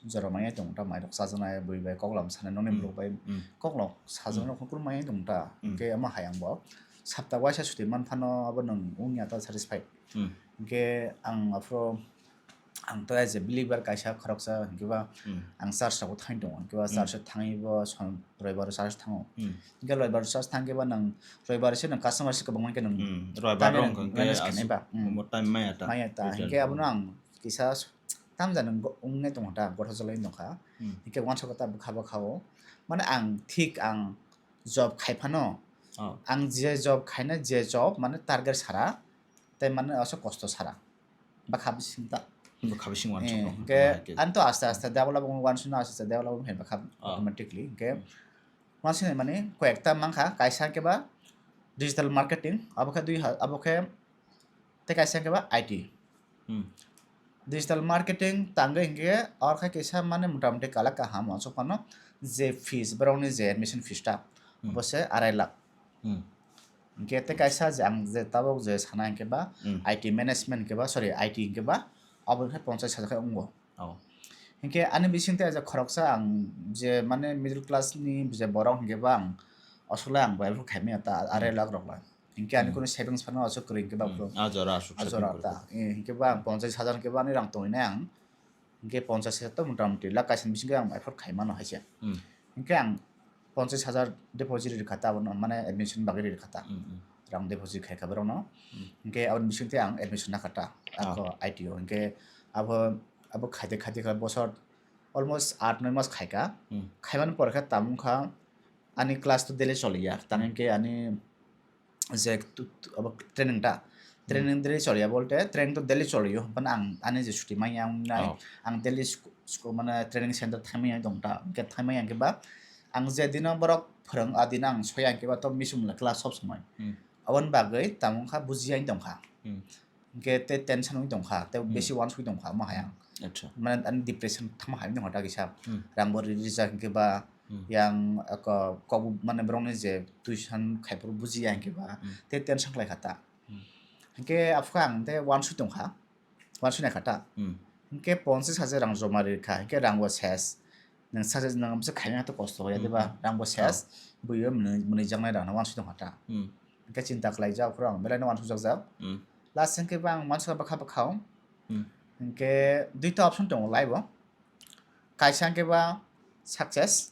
jora manya tongo ta mairok chajaknai bui bai koklam sanai nokni Hmm. borok bai Hmm. koklok sajaknai Hmm. rok kurmanya tongo ta. Hmm. Hinkhe omo hai ang bo sapta waisa suti man phano abo nwng wngya ta satisfied. Hmm. Hinkhe ang aphuru ang to as a believer kaisa khoroksa hinkhe ba Hmm. ang church rogo thangwi tongo, hinkhe ba Hmm. church o thangwi bo som-, roibar o church thango. Hmm. Hinkhe roibar o church thangkhe ba nwng roibar se nwng customer se kwbangma khe nwng Hmm. Roibar time rok manage, hwnkhe manage khainai aswk ba. Hmm. Omo time maya ta. Maya ta. Retail Hinkhe rok. Abono ang kisa s-, tamjani go-, wngnai tongkha ta, gothojalai tongkha. Hmm. Hinkhe uansukha ta bwkha bwkha o. Mane ang thik ang job khai phano, Oh. ang je job khaina je job mane target sara, tei mane aswk kosto sara. Bwkha bising ta. Bwkha bising uansuk Eh, rok hinkhe hwnkhe. Ani to aste aste develop wng, uansukno aste aste develop wng hai bwkha Oh. Automatically. Hinkhe Hmm. uansuknai mani koi ekta mankha, kaisa hinkhe ba digital marketing, abo khe dui ha-, abo khe tei kaisa hinkhe ba I T. Hmm. Digital marketing tangwi hinkhe oro khe kisa mane motamuti kala kaham uansuk phano je fees, borokni je admission fees ta, Hmm. bo se arai lakh. Hmm. Hinkhe tei kaisa je ang je tabuk je sana hinkhe ba Hmm. I T management hinkhe ba, sorry, I T hinkhe ba, abo khe ponchas hajar khe wngo. Oh. Hinkhe ani bising tei aja khoroksa ang je mane middle class ni je borok hinkhe ba ang aswk le ang bai khaimaya ta arai Hmm. lakh rok lai. Hinkhe ani Hmm. kunu savings phano aswk kwrwi hinkhe ba Hmm. phuru. A jora aswk a saving jora kwrwi ta. Kha. Eh, hinkhe ba ang ponchas hajar hinkhe ba ani rang tongwi nai ang. Hinkhe ponchas hajar to motamuti lakh kaisa ni bisingkhe ang afford khai mano hai se. Hmm. Hinkhe ang ponchas hajar deposit rikha ta abono, mane admission bagwi rikha ta. Hmm, hmm. Rang deposit khai kha borokno. Hmm. Hinkhe aboni bisingtwi ang admission nakha ta. Ah. Ako I T o. Hinkhe abo, abo khaite khaite kha bosor almost aat noi mas khaikha. Hmm. Khaimani pore khe tamo wngkha ani class to daily choliya. Tang Hmm. hinkhe ani je tu-, tu-, abo training ta. Hmm. Training daily choliya bolte, training to daily choliyo. Hwnphano ang ani je chuti manya wngnai, Oh. ang daily sku-, sku-, mane training center thaimanya tong ta. Hinkhe thaimanya hinkhe ba ang je dino borok phwrwng, a dino ang soya hinkhe ba to misum le class sob somoi. Hmm. Aboni bagwi tamo wngkha bujiya wng tongkha. Hmm. Hinkhe tei tension wng tongkha, tei Hmm. besi uansugwi tongkha, omo hai ang. Acha. Mane ani depression tamo hai wng tongkha ta kisa. Hmm. Rang bo ri-, rijak hinkhe ba Hmm. Yang, oko, kok, mane borokni je tuition khaiphuru bujiya hinkhe ba, Hmm. tei tension khlai kha ta. Hmm. Hinkhe aphuru ang tei uansuk tong kha, uansuk nai kha ta. Hmm. Hinkhe ponchash hajar rang joma ri kha, hinkhe rang bo ses. Nwng success, nwng bwswk khaina to kosto ya, Hmm, diba? hmm. Rang bo ses, Ah. buiyo mwnwi, mwnwi jaknai rang no uansuk tong kha ta. Hmm. Hinkhe chinta khlai jak, aphuru ang belai no uansuk jak jak. Hmm. Last hinkhe ba ang uansuk bwkha bwkha o. Hmm. Hinkhe duita option tongo life o. Kaisa hinkhe ba success,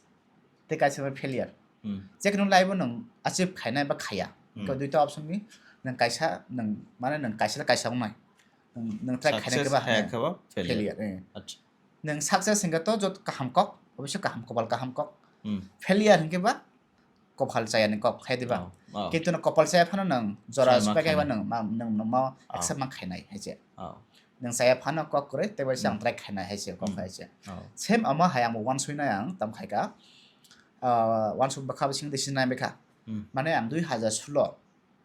tei kaisa ba failure. Hmm. Jekunu life o nwng achieve khainai ba khaya. Hmm. Hinkhe duita option ni nwng kaisa, nwng, mane nwng kaisa, kaisa wngnai. Nwng, nwng try khainai Success khe ba, hai eh, khe ba failure. Failure, eh. Acha. Nwng success hinkhe to jot kaham kok, obviously kaham, kopal kaham kok. Hmm. Failure hinkhe ba kopal chaya ni kok, hai diba? Oh, oh. Kintu nwng kopal chaya phano nwng jora Chaya ma spai khe ba khainai. Nwng ma, nwng, nwng ma Oh. accept ma khainai, hai se. Oh. Nwng chaya phano kok kwrwi, tei bai se ang Hmm. try khainai, hai se, kok Hmm. hai se. Oh. Same omo hai ang bo uansuknai ang, tam khai kha. Ah, uansuk bwkha bising decision nai bai kha. Hmm. Mane ang dui hazar solo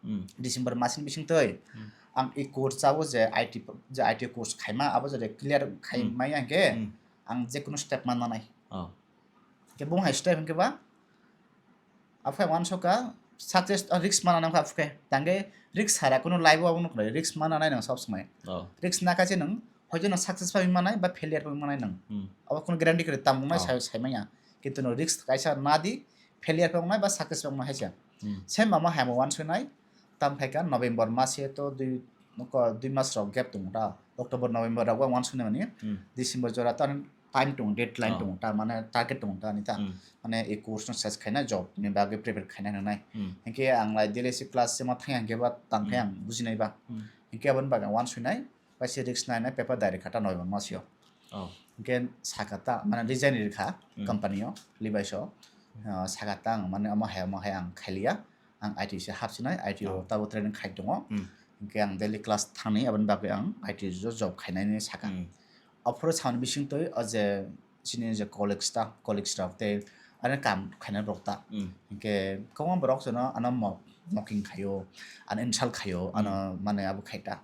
Hmm. December masni bising twi Hmm. ang e course chao je I T, je I T course khaima abo je clear khai Hmm. maya hinkhe Hmm. ang jekunu step manna nai. Oh. Ke bung hai step hinkhe ba aphai uansukha success, ah, risk mana nang kha aphukhe. Tangke risk sara kunu life o abo nuknai risk mana nai nang sob somoi. Oh. Risk naka je nang hoito nang success pai manai ba failure pai manai nang. Hmm. Abo kunu guarantee kwrwi tamo nai Oh. sai, sai maya. Kintu no risk kaisa nadi failure pai manai ba success pai manai hai se. Hmm. Same omo hai mo uansuknai tam phaikha November mase to dui, ko dui mas rok gap tongo ta. October, November rok uansuknai mani Hmm. December jora to time tongo, deadline Oh. tongo ta, mane target tongo ta ani ta. Hmm. Mane e course no ses khaina job ni bagwi prepare khaina nangnai. Hmm. Hinkhe ang lai daily se class se ma thangya hinkhe ba tang khe Hmm. ang bujinai ba. Hmm. Hinkhe aboni bagwi ang uansuknai, bai se risk nainai paper diary kha ta November masio. Oh. Hinkhe sakha ta, mane resign rikha Hmm. company o, Levi's o. Ah, sakha ta ang mane omo hai, omo hai ang khailiya. Ang I T se hapsinai, I T o Oh. tabo training khai tongo. Hmm. Hinkhe ang daily class thangni, aboni bagwi ang I T o job khainani sakha. Hmm. Aphuru samani bising twi o je chini je colleagues ta, colleagues rok tei ani kam khainai borok ta. Hmm. Hinkhe kwbangma borok jono ano mok-, mocking khaio, ano insult khaio, ano Hmm. mane abo khai ta.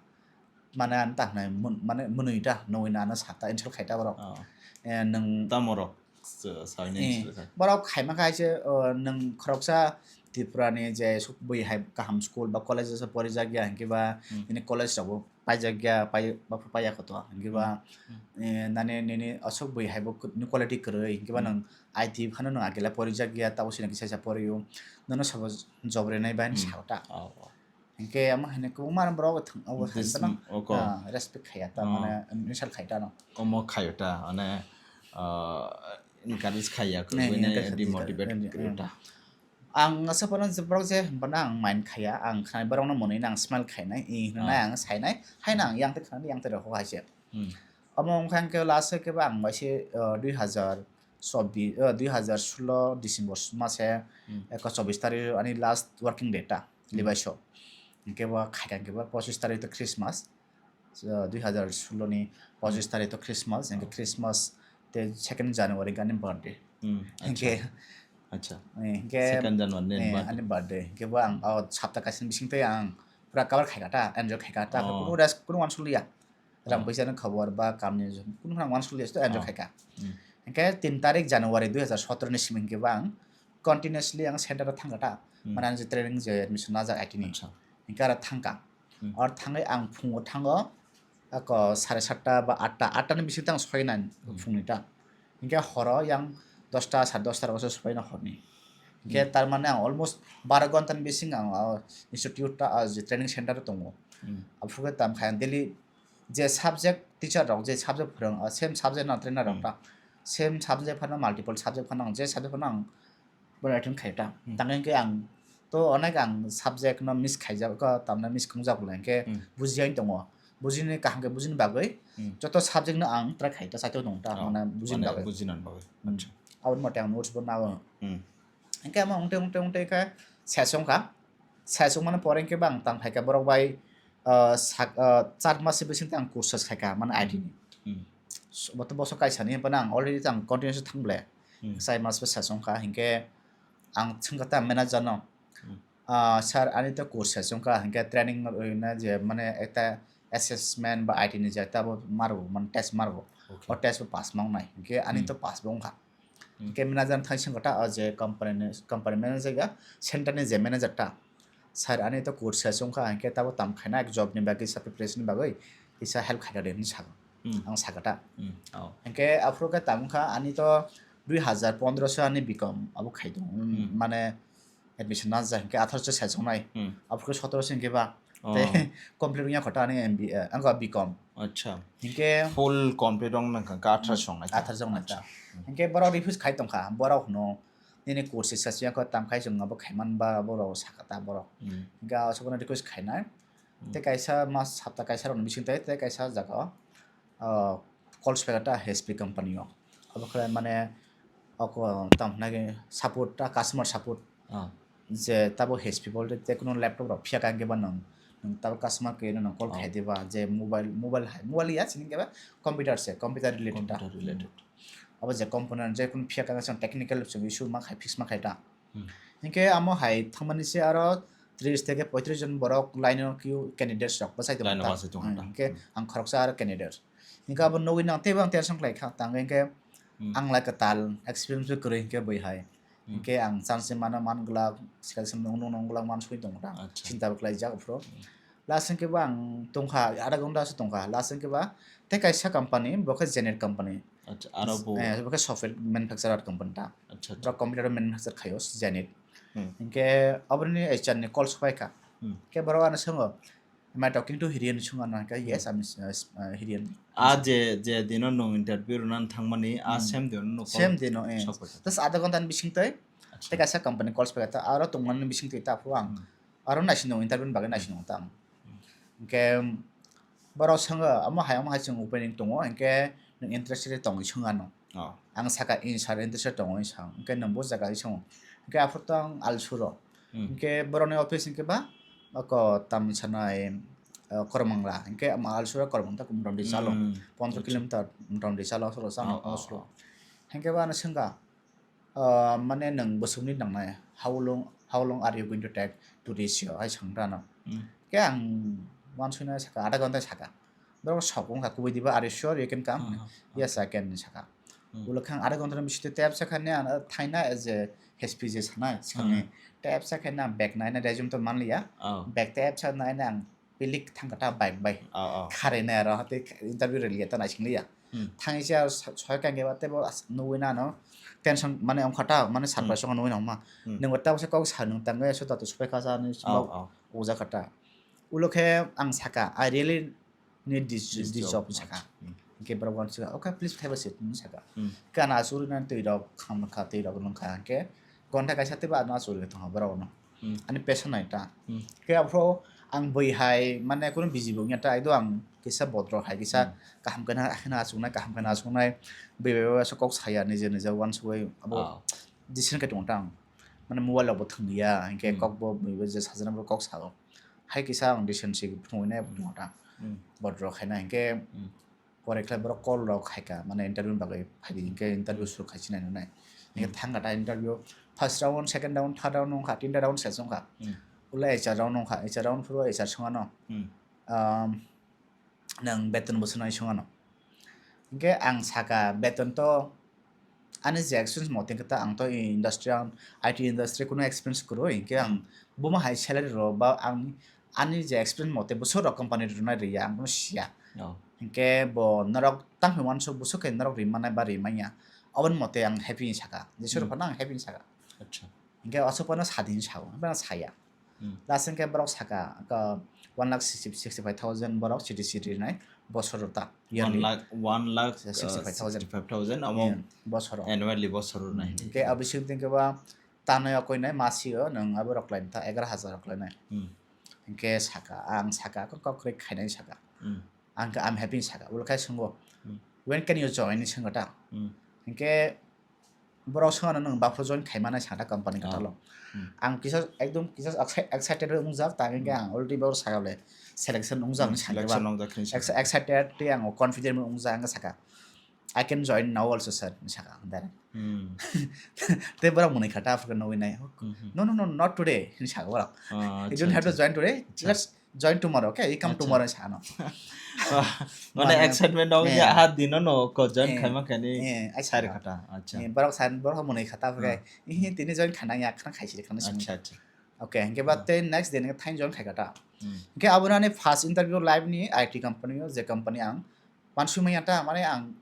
Mane ano ta hwnai mun-, mane mwnwi ta, nugwi no ano sa ta, insult khai ta borok. Oh. Eh, nwng Tamo rok sa-, saini Eh, insult khai. Borok khaima kha se, oh, nwng khoroksa Tripura ni je suk bui hai kaham school ba college o se porijak ya, hinkhe ba Hmm. bini college rok bo paijak ya, pai-, ba paiya koto, hinkhe ba, Hmm. Hmm. eh, nani nini aswk bui hai bo kut-, ni quality kwrwi, hinkhe ba Hmm. nwng I T phano nwng agila porijak ya, tabo sini kisa kisa poriyo, nono sabo job rwnai ba hinwi Hmm. sao ta. Oh, oh. Hinkhe amo hinwi kwbangma borok thwng, abo This, hinwi phano, oko. Ah, respect khaiya ta, Oh. mane insult khai ta no. Omo khaio ta, mane, ah, encourage khaiya, Ne, kwbangma encourage khaiya, demotivate eh, kwrwi eh. ta. Ang asa phano je borok je hwnba ang mind khaiya, ang khnai borok no mwnwi no ang smile khainai, i hwnwi Ah. ang sainai, hai no ang yang tei khnai yang tei rokho hai se. Hmm. Omo wngkha hinkhe last khe ba ang bai se, uh, dui hazar chobbish, uh, dui hazar solo December mase, Hmm. eko chobbish tarik ani last working day ta, Hmm. Levi's o. Hinkhe bo khaikha hinkhe bo pochish tarik to Christmas. So, dui hazar solo ni pochish Hmm. tarik to Christmas, hinkhe Oh. Christmas tei second January hinkhe ani birthday. Hmm, Hinkhe, acha. Acha. Eh, hinkhe, Second January ni eh, birthday. Ani birthday. Hinkhe bo ang, oh, sapta kaisa ni bising twi ang pura cover khaikha ta, enjoy khaikha ta, Oh. kunu rest, kunu uansuk liya. Rang Oh. puisa ni khobor ba kam ni kunu rang uansuk liya, enjoy Oh. khaikha. Hmm. Hinkhe tin tarik January dui hazar sotoro ni simi hinkhe bo ang continuously ang center o thangkha ta. Hmm. Mane ang je training je admission najak I T ni. Acha. Hinkhe aro thangkha. Hmm. Aro thangwi ang phungo thango, ako sare satta ba atta, atta ni bisingo tang soi nai Hmm. phungni ta. Hinkhe horo yang dosta, sare dosta rogo se soi na horni. Hinkhe Hmm. tar mane ang almost baro ghonta ni bisingo ang, ah, institute ta, ah, je training center o tongo. Hmm. Aphuru khe tamo khe ang daily je subject teacher rok, je subject phwrwng, ah, same subject no trainer rok Hmm. ta, same subject phano multiple subject phano ang je subject phano ang Bono attend khai ta. Hmm. Tang hinkhe ang to onek ang subject no miss khaijak, ko tamna miss khungjak bwla hinkhe Hmm. bujiya wng tongo. Bujini kaham khe bujini bagwi Hmm. joto subject no ang try khai ta, saito tongo ta, Oh, mane bujini mane bagwi. Bujinani bagwi. Hmm. Acha. Aboni mate ang notes bo nao. Hmm. Hinkhe amo wngte wngte wngte khe sesong kha. Sesong mane pore hinkhe bang tang phaikha borok bai, ah, sak-, ah, char mas bising tang courses khaikha mane Hmm. I T ni. Hmm. So, boto bosok kaisa ni, hinkhe ang already tang continuous thang ble. Hmm. Sai mas bo sesong kha, hinkhe ang thangkha ta manager no. Hmm. Ah, sir, ani to course sesong kha, hinkhe training no rwina je, mane ekta assessment ba I T ni je ekta bo marbo, mane test marbo. Okay. O test bo pass ma wngnai, hinkhe ani Hmm. to pass bo wngkha. Hwnkhe manager thai sengkha ta, o je company ni, company manager ga, center ni je manager ta. Sir, ani to course se wngkha, hwnkhe tabo tam khaina job ni bagwi sa preparation ni bagwi kisa help khaina de hinwi sakha. Ang sakha ta. Hwnkhe aphuru khe tam wngkha, ani to dui hazar pondro so ani B Com abo khai tongo. Mane admission na ja hwnkhe atharo se saichongnai. Aphuru khe sotoro se hwnkhe ba. Tei complete wngya kho ta ani M B A, ang B Com. Acha. Hwnkhe full complete wng nang kha atharo se wngnai. Atharo se wngnai ta. Hwnkhe borok refuse khai tongkha, borok hwno nini course se sasya kho tam khai chwng abo khaiman ba borok sakha ta borok. Hwnkhe aswk no request khainai. Tei kaisa mas sapta kaisa rokni bising tei, tei kaisa jaga o, ah, calls phaikha ta H P company o. Abo khe mane oko tamo hwnai support ta, customer support. Je tabo H P bol tei, tei kuno laptop rok phiya kha hwnkhe ba nwng, nwng tabo customer care no nwng call khai diba, je mobile, mobile hai, mobile ya sini hwnkhe ba computer se, computer related ta. Abo je component je kuno phiya kha, technical issue ma khai, fix ma khai ta. Hinkhe amo hai thangmani se aro tris theke poitris jon borok line o queue candidates rok bwsai tongo ta. Hwnkhe ang khoroksa aro candidate. Hinkhe abo nugui nang teibo ang tension khlai kha tang hinkhe ang lai kwtal experience bo kwrwi hinkhe bui hai. Hinkhe ang chance mano man glak, selection nung nung glak man sui tongo ta. Chinta bo khlai jak phuru. Last hinkhe bo ang tongkha, adha ghonta se tongkha. Last hinkhe ba tei kaisa company, bo khe Zenith company. Acha, aro bo? Eh, bo khe software manufacturer company ta. Acha, acha. Borok computer manufacture khaio, Zenith. Hinkhe oboroni H R ni call sopai kha. Khe borok ano swngo, "Am I talking to Hiri?" hinwi swngo ano, hinkhe, "Yes, I'm, uh, s-, uh, Hiri." Ah, je, je dino nwng interview rwna thangmani, ah, same dino nwng call sopai kha. Same dino, eh. Just adha ghonta ni bising twi. Acha. Tei kaisa company call sopai kha, ta aro tongmani bising twi ta phuru ang. Aro naising tongo, interview ni bagwi naising tongo ta ang. Hinkhe borok swngo, "Omo hai, omo hai chwng opening tongo, hinkhe nwng interested tongwi?" swng ano. Ang saka, "Ih, sir, interested tongo," hinwi sa. Hinkhe nwng bo jaga hinwi swngo. Hinkhe aphuru to ang Alsuro. Hinkhe borokni office hinkhe ba oko tam sanai, eh, Koromangla. Hinkhe ama Alsuro Koromangla ta motamoti chalo. Pondro kilometer motamoti chalo, aswk chalo. Hinkhe ba ano swngkha, ah, mane nwng bwswkni nangnai, how long, how long are you going to take to reach here? Hai swng ta ano. Khe ang uansukna saka, adha ghonta saka. Borok sok wngkha kubui diba, "Are you sure you can come?" "Yes, I can," hinwi saka. Ulo khe ang adha ghonta ni bisingtwi tei absa khainwi ang thaina as a H P je sanai, sakni. Tei absa khainwi ang bag naina resume to manliya. Bag tei absa naina ang pilik thangkha ta bike bai. Kharwi nai aro tei interview rwliya ta naising liya. Thangwi se aro sa-, soi kangkhe ba tei bo as-, nugwi nano tension mane wngkha ta, mane surprise wngkha nugwi nangma. Nwng bo tabuksa kok sa nwng tangwi so tato supai kha sa hinwi ujakha ta. Ulo khe ang saka, "I really need this, this job," saka. Hinkhe borok uansukha, "Okay, please have a seat," hinwi saka. Khe ano asugurina twi rok khamkha, twi rok nwngkha, hinkhe ghonta kaisa teibo ano asugurina tongkha borok no. Ani passion nai ta. Khe aphuru ang bui hai, mane, kunu busy bo wngya ta, aido ang kisa bodro hai, kisa kaham khe na, khe na asuknai, kaham khe na asuknai, bui bai bai aswk kok saya, nije nije uansugwi abo decision khe tongo ta ang. Mane, mobile rok bo thwngya, hinkhe kok bo bui bai je sajana bo kok sao. Hai kisa ang decision se phunuknai tongo ta. Bodro khaina hinkhe pore khlai borok call rok khaikha, mane, interview ni bagwi phaidi hinkhe interview suru khai sinai nai. Hinkhe thangkha ta interview, first round, second round, third round wngkha, tinta round se wngkha. Ulo H R round wngkha, H R round phuru H R swngano, um, "Nwng beton bwswk nai?" swngano. Hinkhe ang saka, "Beton to ani je experience mote khe ta ang to industry, ang I T industry kuno experience kwrwi, hinkhe ang buma hai salary rw ba ang ani je experience mote bwswk rok company rwnai rwya ang bono siya. Hinkhe bo norok tangwi uansuk bwswk khe norok rimani ba rimanya, oboni mote ang happy hinwi saka, jeswk rok phano ang happy hinwi saka." Hinkhe aswk phano sadi hinwi sao, ang phano saya. Last hinkhe borok saka, ka one lakh sixty, sixty five thousand borok C T C rinai bosor ta, yearly. One lakh, one lakh, uh, sixty five thousand. Sixty five thousand, amo bosoro. Annually bosoro nai. Hinkhe abising hinkhe ba tanwi okoi nai masio nwng abo rok lainai ta egaroh hazar rok lainai. Hinkhe saka, ang saka, kok kok khainai saka. Ang khe, "I'm happy," saka. Ulo khe swngo, "When can you join?" hinwi swngo ta. Hinkhe borok swngno, "Nwng baphuru join khaimani?" sakha company kwthalo. Ang kisa ekdom kisa exci-, excited wngjak, tang hinkhe ang already borok sakha le selection wngjak hinwi sakha. Selection wngjak hinwi sakha. Ex-, excited tei ang confident wngjak, ang sakha, "I can join now also, sir," hinwi sakha ang direct. Tei borok mwnwi kha ta aphuru nugwi nai. "No, no, no, not today," hinwi sakha borok. "You don't have to join today. Just Join tomorrow, okay? I come Acha. Tomorrow sa ano. Mane Mane, excitement dong eh. Ya ha dino no ko join Eh, khaima kani eh, acha. Sari khata. Acha. Eh, borok san, borok mwnwi khata Hmm. Phai. Ihi tini join khana ya khana khaisi khana simi. Acha, acha. Okay, hingke ba Hmm. Te next day ni thain join khai khata. Hmm. Hingke abo nani first interview live ni I T company o je company ang pansumai ata mane ang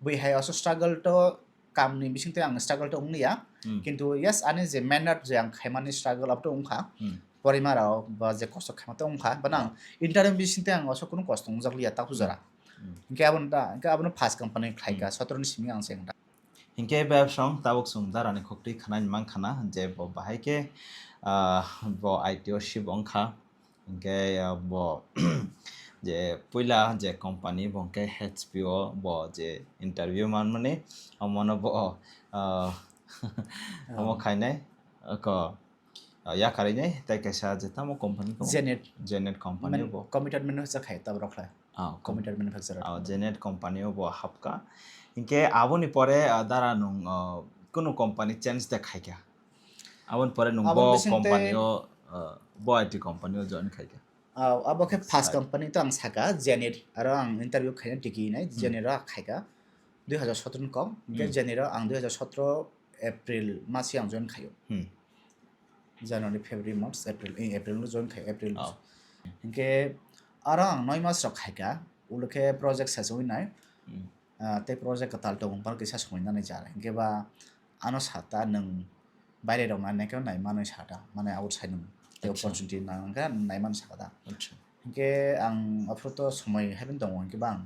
bui hai oso struggle to kam ni bising te ang struggle to wngliya. Hmm. Kintu yes ani je mehnat je ang khaimani struggle abo to wngkha. Hmm. Porima rok ba je kosto khaima to wngkha. Bana ang Hmm. Interview bising te ang oso kunu kosto wngjak liya ta hujara. Hmm. Hingke abo ta, hingke abo first company khlai ka Hmm. Sotro ni simi ang se wngta. Hingke bebsong tabuk chwng darani khokti khwnai mang khana je bo bahai ke, ah, bo I T o ship wngkha. Hingke, ah, bo je puila je company bo hingke H P o bo je interview manmani omono bo, ah, omo Oh. Khainai ko, ah, yakarwi nai tei kaisa je tamo company ko Janet. Janet company Man-, bo. Computer manufacture khai ta borok khlai. Ah, com-, Computer manufacturer. Ah, Janet company o bo hapka. Hingke aboni pore, ah, dara nung, ah, kunu company change de khaikha. Aboni pore nung Aboni bo bising company tei o, ah, bo I T company o join khaikha. Ah, abo khe first Sai. Company to ang saka, Janet. Aro ang interview khaina tiki nai, Hmm. Janet o khaika. Dui hazar sotro ni kok, hingke Hmm. Janet o ang dui hazar sotro April masi ang join khaio. Hmm. January, February, March, April, eh, April no join khai, April. Oh. Hingke aro ang noi mas rok khaika, ulo khe project sasui nai. Hmm. Ah, tei project kwtal tongmung phano kisa songwi nani jar. Hingke ba ano sata nwng baire rok nai nai khe nai manwi sata, mane outside nwng tei Acha. Opportunity nang khe nai man sata. Acha. Hingke ang aphuru to somoi haibini tongo, hingke ba ang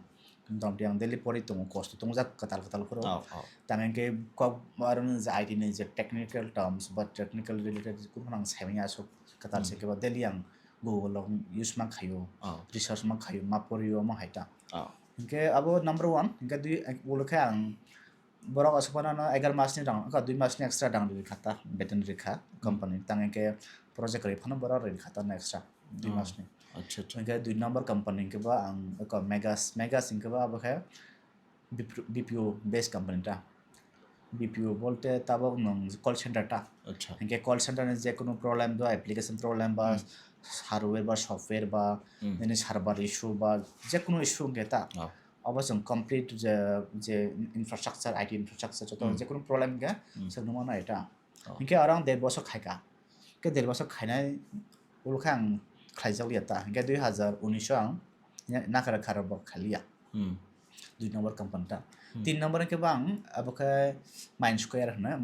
motamoti ang daily pori tongo, kosto tongjak kwtal kwtal phuru. Oh, oh. Tamo hingke kok aro ni je I T ni je technical terms ba technical related kunu phano ang saimanya aswk kwtal Hmm. se hingke ba daily ang Google o use ma khaio, Oh. Research ma khaio, ma porio ma hai ta. Oh. Hingke abo number one, hingke dui, ulo khe ang borok aswk phano no egar mas ni rang, wngkha dui mas ni extra rang rwi kha ta, beton rwi kha Hmm. Company. Tang hingke project rwi phano borok rwi kha ta no extra dui Oh. Mas ni. Acha, acha. Hingke dui number company hingke ba ang eko Megas, Megas hingke ba abo khe B P O, B P O based company ta. B P O bolte tabok nwng call center ta. Acha. Hingke call center ni je kunu problem do, application problem ba Hmm. Hardware ba software ba Hmm. Nini server issue ba je kunu issue hingke ta. Oh. Obo chwng complete je, je infrastructure, I T infrastructure joto Hmm. Je kunu problem hingke Hmm. Chwng nungma nai ta. Oh. Hingke aro ang der bosor khaika. Ke der bosor khainai ulo khe ang khlaijak liya ta. Hingke dui hazar unis o ang nakara khara bo khaliya. Hmm. Dui number company ta. Hmm. Tin number hingke bo ang abo khe Mind Square hwno,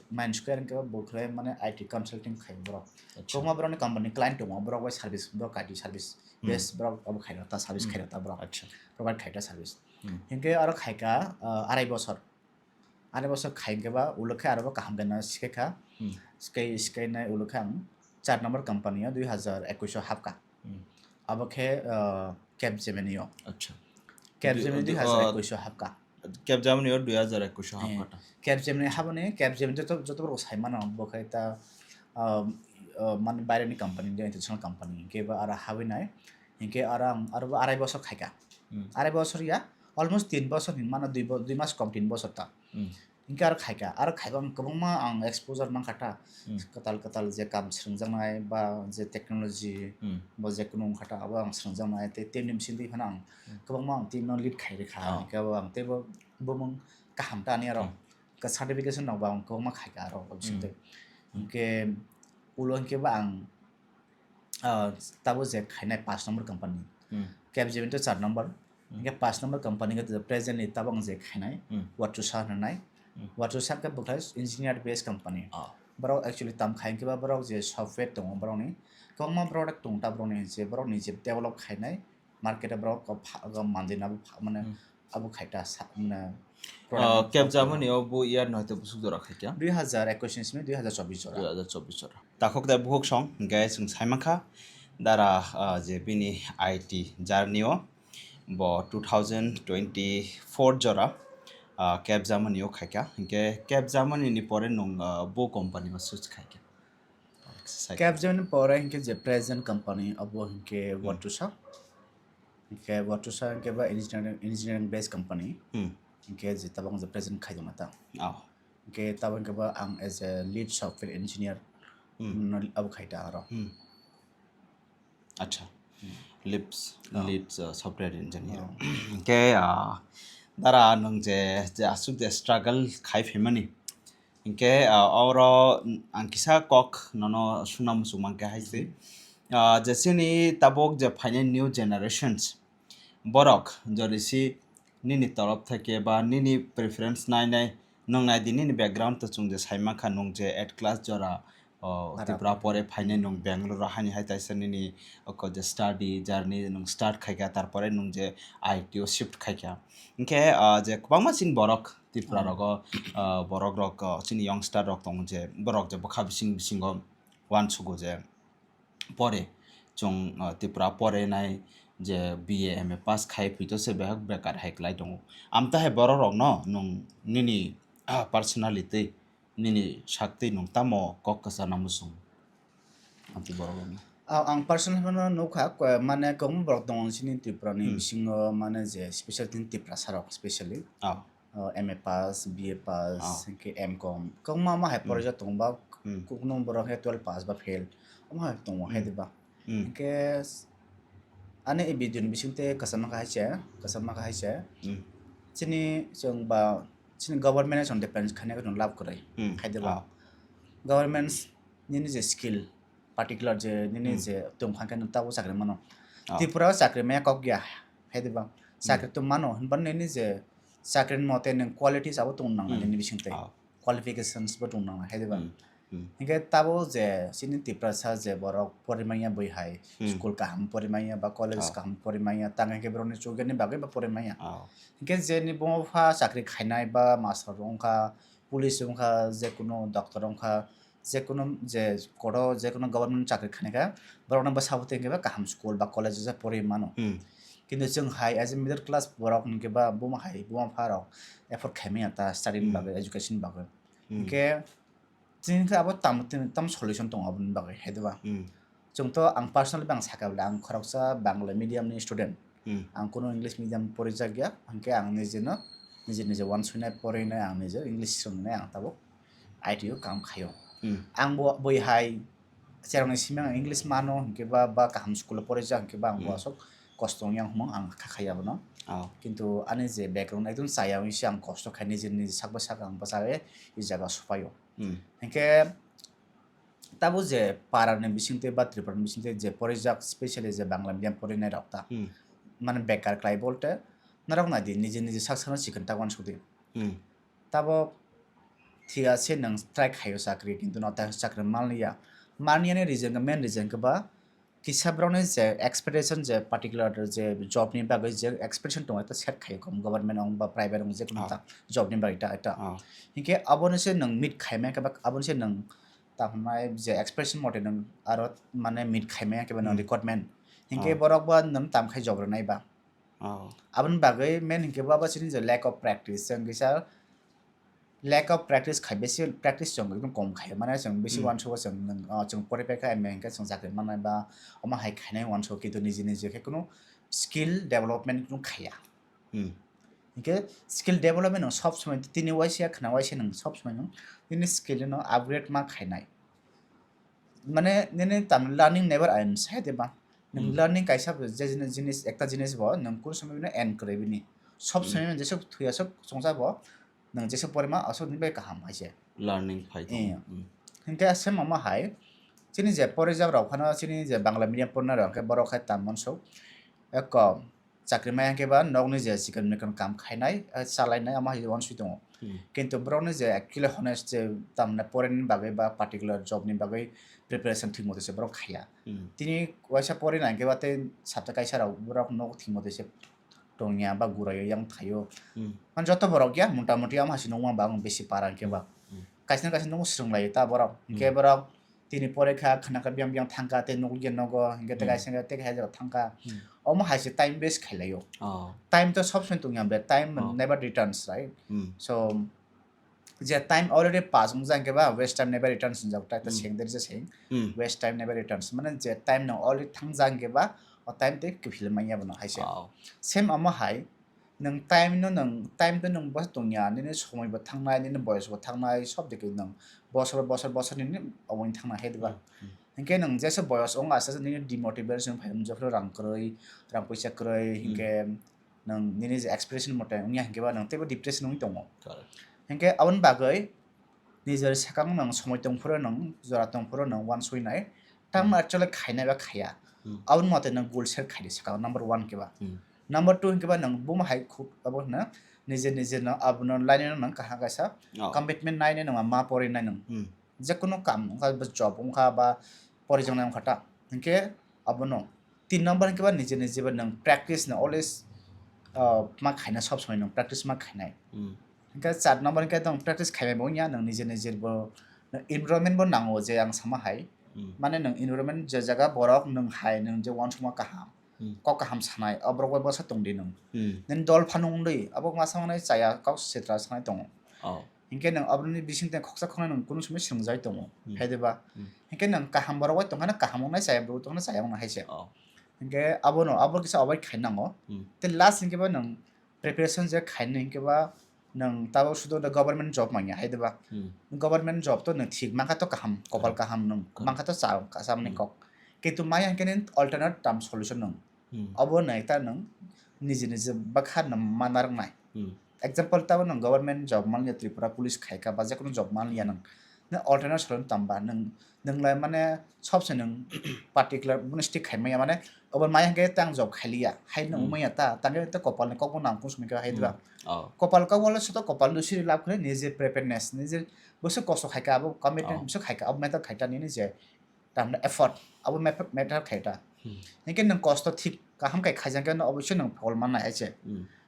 Mind Square hingke bo khe mane I T consulting khai borok. Acha. Kwbangma borok ni company client tongo, borok bai service, borok I T service Hmm. Base borok abo khai ta service Hmm. Khai ta borok. Acha. Provide khai ta service. Hmm. Hingke aro khaika, ah, arai bosor. Ani bosor khai hingke ba ulo khe aro bo kaham khe no sikhe kha. Hmm. Sikai, sikai nai ulo khe ang char number company o dui hazar ekwis o hapka. Hmm. Abo khe, ah, Capgemini o. Acha. Capgemini dui, dui hazar ekwis o hapka. Capgemini o dui hazar ekwis o hapka ta. Eh, Capgemini haboni, Capgemini joto, joto borok sai mano bo khe ta, ah, ah, mane baire ni company, international company. Hingke ba aro habwi nai. Hingke aro ang, aro bo arai bosor khaika. Hmm. Arai bosor ya, almost tin bosor hin mano, dui bo-, dui mas kom tin bosor ta. Hmm. Hingke aro khaika, aro khaiba ang kwbangma ang exposure mankha ta. Hmm. Kwtal kwtal je kam swrwngjaknai ba je technology Hmm. Bo je kunu wngkha ta, abo ang swrwngjaknai tei team ni bisingtwi phano ang Hmm. Kwbangma ang team no lead khai rikha. Oh. Hingke abo ang teibo bumung kaham ta ani aro Hmm. Ka certification rok bo ang kwbangma khaika aro Hmm. Bisingtwi. Hmm. Hingke ulo hingke ba ang ah, tabo je khainai paanch number company. Hmm. Capgemini to char number. Hmm. Hingke paanch number company ke presently tabo ang je khainai, Hmm. Virtusa hwnai. Hmm. Virtusa ke bwkha engineer based company. Ah. Borok actually tam khai hingke ba borok je software tongo borok ni. Kwbangma product tong ta borok ni je borok ni je develop khainai market o borok ko pha-, ko manjui na bo pha-, mane Hmm. Abo khaita sa-, mane Ah, product Capgemini o bo year no hwnkhe busuk jora khaikha. Dui hazar ekwis ni simi dui hazar chobbish jora. Dui hazar chobbish jora. Takhuk da buhuk song, hingke chwng sai mankha. Dara, ah, je bini I T journey o, bo two thousand twenty-four jora, ah, Capgemini o khaikha. Hingke Capgemini ni pore nwng, ah, bo company o switch khaikha. Sai. Capgemini pore hingke je present company abo hingke Hmm. Virtusa. Hingke Virtusa hingke ba engineering, engineering based company. Hmm. Hingke je tabang je present khaijak na ta. Oh. Hingke tabang hingke ba ang as a lead software engineer Hmm. No abo khaita aro. Hmm. Acha. Lips, Oh. Lead, uh, software engineer. Oh. Hingke, ah, dara nwng je, je aswk je struggle khai phaimani. Hingke, ah, oro ang kisa kok nono suna muchung mankhe hai se. Ah, je chini tabuk je phainai new generations, borok jodi si nini torof theke ba nini preference nai nai nwng nai di nini background to chwng je sai mankha nwng je eight class jora, o, Para. Tripura pore phainai nwng Bangalore o hani hai taisa nini oko je study journey nwng start khaikha, tarpore nwng je I T o shift khaikha. Hingke, ah, je kwbangma chini borok Tripura Hmm. rogo, ah, borok rok, ah, chini youngster rok tongo je borok je bwkha bising bisingo uansugo je pore chwng, ah, Tripura pore nai je B A M A pass khai phi to se behak bekar hai klai tongo. Amta hai borok rok no nwng nini, ah, personally tei nini sak tei nwng tamo kok kwchana muchung? Amtwi borok rok no. Ah, ang personally phano nukha, ko-, mane kwbangma borok tongo chini Tripura ni Hmm. bisingo mane je special tini Tiprasa rok specially. Ah. Oh, M A pass, B A pass, Oh. hingke M com. Kwbangma ma hai Hmm. porjak tongo ba, Hmm. kukno borok he twelve pass ba fail. Omo hai tongo hai Hmm. diba. Hmm. Hingke s-, ani e video ni bisingte kasama kahai se, kasama kahai se. Hmm. Chini chwng ba, chini government ni chwng depend khainai khe chwng lab kwrwi. Hmm. Hai diba. Ah. Government nini je skill, particular je nini Hmm. je tongkha khe nwng tabuk chakri mano. Ah. Tripura o chakri maya kok ya, hai diba? Hmm. Chakri tong mano, hinba nini je chakri ni mote nwng qualities abo tong nang Hmm. nini bisingtwi. Ah. Qualifications bo tong nang, hai diba? Hmm. Hmm. Hinkhe tabuk je chini Tiprasa je borok porimanya bui hai, Hmm. school kaham porimanya ba college Ah. kaham porimanya, tang hinkhe borokni chukya ni bagwi ba porimanya. Ah. Hinkhe je ni buma bupha chakri khainai ba master wngkha, police wngkha, jekunu doctor wngkha, jekunu je koto jekunu government chakri khainai kha, borokno bwsa bo tei hinkhe ba kaham school ba college o porwi mano. Hmm. Kintu chwng hai as a middle class borok hinkhe ba buma hai buma bupha rok afford khaimanya ta study ni Hmm. bagwi, education ni bagwi. Hmm. Hinkhe chini khe abo tam, tam solution tongo aboni bagwi hai diba? Hmm. Chwng to ang personally bang sakha bwle ang khoroksa Bangla medium ni student. Hmm. Ang kunu English medium porijak ya, hinkhe ang nijeno, nije nije uansuknai porinai ang nije English swrwngnai ang tabuk I T o kam khaio. Hmm. Ang bo bui hai cherokni simi ang English mano hinkhe ba, ba kaham school o porijak hinkhe ba ang bo Hmm. aswk kosto wngya hwnmung ang kha khai abono. Oh. Kintu ani je background ekdom chaya wngwi se ang kosto khai nije nije sak bai sak ang bwchawi e jaga o suphaio. Hmm. Hinkhe tabuk je para ni bisingtwi ba Tripura ni bisingtwi je porijak, specially je Bangla medium porinai rok ta, Hmm. mane bekar klai bolte norok nai di, nije nije sak sakno sikon ta uansuk di. Hmm. Tabuk thik ase nwng try khaio chakri, kintu no ta chakri manliya. Manliya ni reason khe, main reason khe ba kisa borokni je expectation, je particular je job ni bagwi je expectation tongo, ta set khaio, kom government wng ba private wng, jekunu Ah. ta job ni bagwi ta, ta. Ah. Hinkhe aboni se nwng meet khaimaya khe ba aboni se nwng tamo nai je expectation mote nwng aro mane meet khaimaya khe ba nwng Hmm. requirement. Hinkhe Ah. borok ba nwng tam khai job rwnai ba. Oh. Aboni bagwi main hinkhe ba, ba chini je lack of practice, chwng kisa lack of practice khai bisi practice chwng ekdom kom khai mane chwng bisi Hmm. uansukgo chwng nwng, ah, chwng poripai kha M A hinkhe chwng chakri mannai ba omo hai khainai uansukgo kintu niji niji khe kunu skill development kunu khaiya. Hmm. Hinkhe skill development nwng sob somoi tini waisa khna waisa nwng sob somoi nwng nini skill no upgrade ma khainai. Mane nini tam learning never ends, hai diba? Nwng Hmm. learning kaisa bo je jini-, jinis, ekta jinis bo nwng kun somoi bini end kwrwi bini. Sob Hmm. somoi nwng jesuk thuya sok chongsa bo, nwng jesuk porima aswk ni bai kaham hai se. Learning phai Eh. tongo. Hmm. Hinkhe same omo hai, chini je porijak rok phano chini je Bangla medium porina rok khe borok khai tam uansuk. Eko chakri maya khe ba nokni je chikon mikon kam khainai, eh, chalainai, omo hai uansuk tongo. Hmm. Kintu borokni je actually honest je tamni porinani bagwi ba particular job ni bagwi preparation thik mote se borok khaiya. Hmm. Tini waisa porina hinkhe ba tei sabta kaisa rok borok nok thik mote se tongya ba guraio yang thaio. Hmm. Man joto borok ya mota moti omo hai se nukma ba ang besi para hinkhe ba. Hmm. Kaisa na kaisa nukmung swrwng laio ta borok. Hinkhe Hmm. borok tini pore kha, khana kha biyang biyang thang kha, tei nukliya nogo, hinkhe tei Hmm. kaisa hinkhe tei kaisa jaga thang kha. Hmm. Omo hai se time waste khai laio. Oh. Time to sob somoi tongya bre, time Oh. never returns, right? Hmm. So, je time already pass wngjak hinkhe ba waste time never returns wngjak, tai ta Hmm. seng der je seng. Hmm. Waste time never returns. Mane je time no already thangjak hinkhe ba, o time tei kiphil manya bono hai se. Oh. Same omo hai, nwng time no nwng, time to nwng bo tongya, nini somoi bo thangnai, nini boyos bo thangnai, sob dike nwng bosor, bosor, bosor nini omo thangnai, hai diba? Hmm. Hinkhe nwng jesa boyos wng asa nini demotivation phai wng, jephru rang kwrwi, rang puisa kwrwi, hinkhe nwng nini je aspiration mote wngya hinkhe ba nwng teibo depression wngwi tongo. Hinkhe aboni bagwi nijor sakang nwng somoi tongphuru nwng jora tongphuru nwng uansuknai tamo actually khainai ba khaiya. Aboni mote nwng goal set khaidi sakang number one khe ba. Number two hinkhe ba nwng buma hai khuk abo hwno nije nije no abono line no nwng kaham kaisa commitment nai nai nwng ma pori nai nwng. Jekono kam wngkha ba job wngkha ba porijaknai wngkha ta. Hinkhe abono tin number hinkhe ba nije nije ba nwng practice no always ma khaina sob somoi nwng practice ma khainai. Hinkhe char number hinkhe nwng practice khaimai bo wngya nwng nije nije bo environment bo nango je ang sama hai. Mane nwng environment je jaga borok nwng hai nwng je uansukma kaham. Kok kaham sanai aborok bai bwsa tongdi nwng. Nini dol phano wngdi abo masa manai chaya kok sitra sanai tongo. Hinkhe nwng aboroni bising tei khoksa khoknai nwng kunu somoi swrwngjai tongo. Hai de ba? Hinkhe nwng kaham borok bai tongkhana kaham wngnai chaya borok tongkhana chaya wngnai hai se. Hinkhe abono abo kisa avoid khainango. Tei last hinkhe ba nwng preparation je khainai hinkhe ba nwng tabuk sudu the government job manya hai de ba? Government job to nwng thik mankha to kaham kopal kaham nwng mankha to cha chamani kok. Kintu maya hinkhe nini alternate term solution nwng. Abo nai ta nwng niji niji bakha nwng manarwknai. Example tabo nwng government job manliya Tripura police khaika ba jekono job manliya nwng. Nwng alternate solution tamba nwng nwng lai mane sobse nwng particular bono stick khaimaya mane obo maya hinkhe tang job khailiya hai nwng maya ta tangkhe ta kopal ni kokbo nang kung sumikha hai diba. Kopal kokbo le soto kopal no siri lab khre nije preparedness nije bwswk kosto khaika abo commitment bwswk khaika abo matter khaita nini je tamni effort abo matter khaita. Hinkhe nwng kosto thik kaham kai khaijak khe no obosoi nwng phol manna hai se.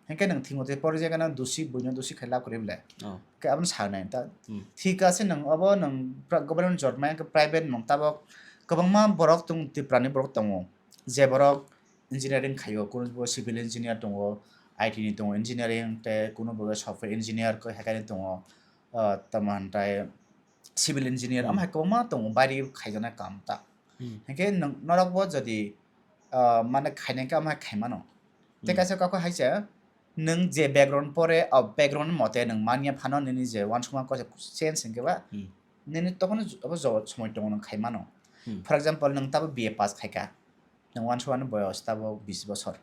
Hinkhe nwng thingmotwi porijakgana dusi buino dusi khai lab kwrwi bwle. Khe abono sanai ta. Thik ase nwng obo nwng government job maya khe private nwng tabok kwbangma borok tong Tripura ni borok tongo. Je borok engineering khaio, kunubo civil engineer tongo, I T ni tongo engineering tei kunubo software engineer khe haikhe tongo. Tamo hinkhe civil engineer amo hai kwbangma tongo bairi khaijaknai kam ta. Hinkhe norokbo jodi mane khainai khe amo hai khaimano. Tei kaisa kok hai se nwng je background pore o background mote nwng manya phano nini je uansukma kok change hinkhe ba nini tokhono abo job somoi tongo nwng khaimano. For example nwng tabo B A pass khaika. Nwng uansukmani boyos tabuk bis bosor.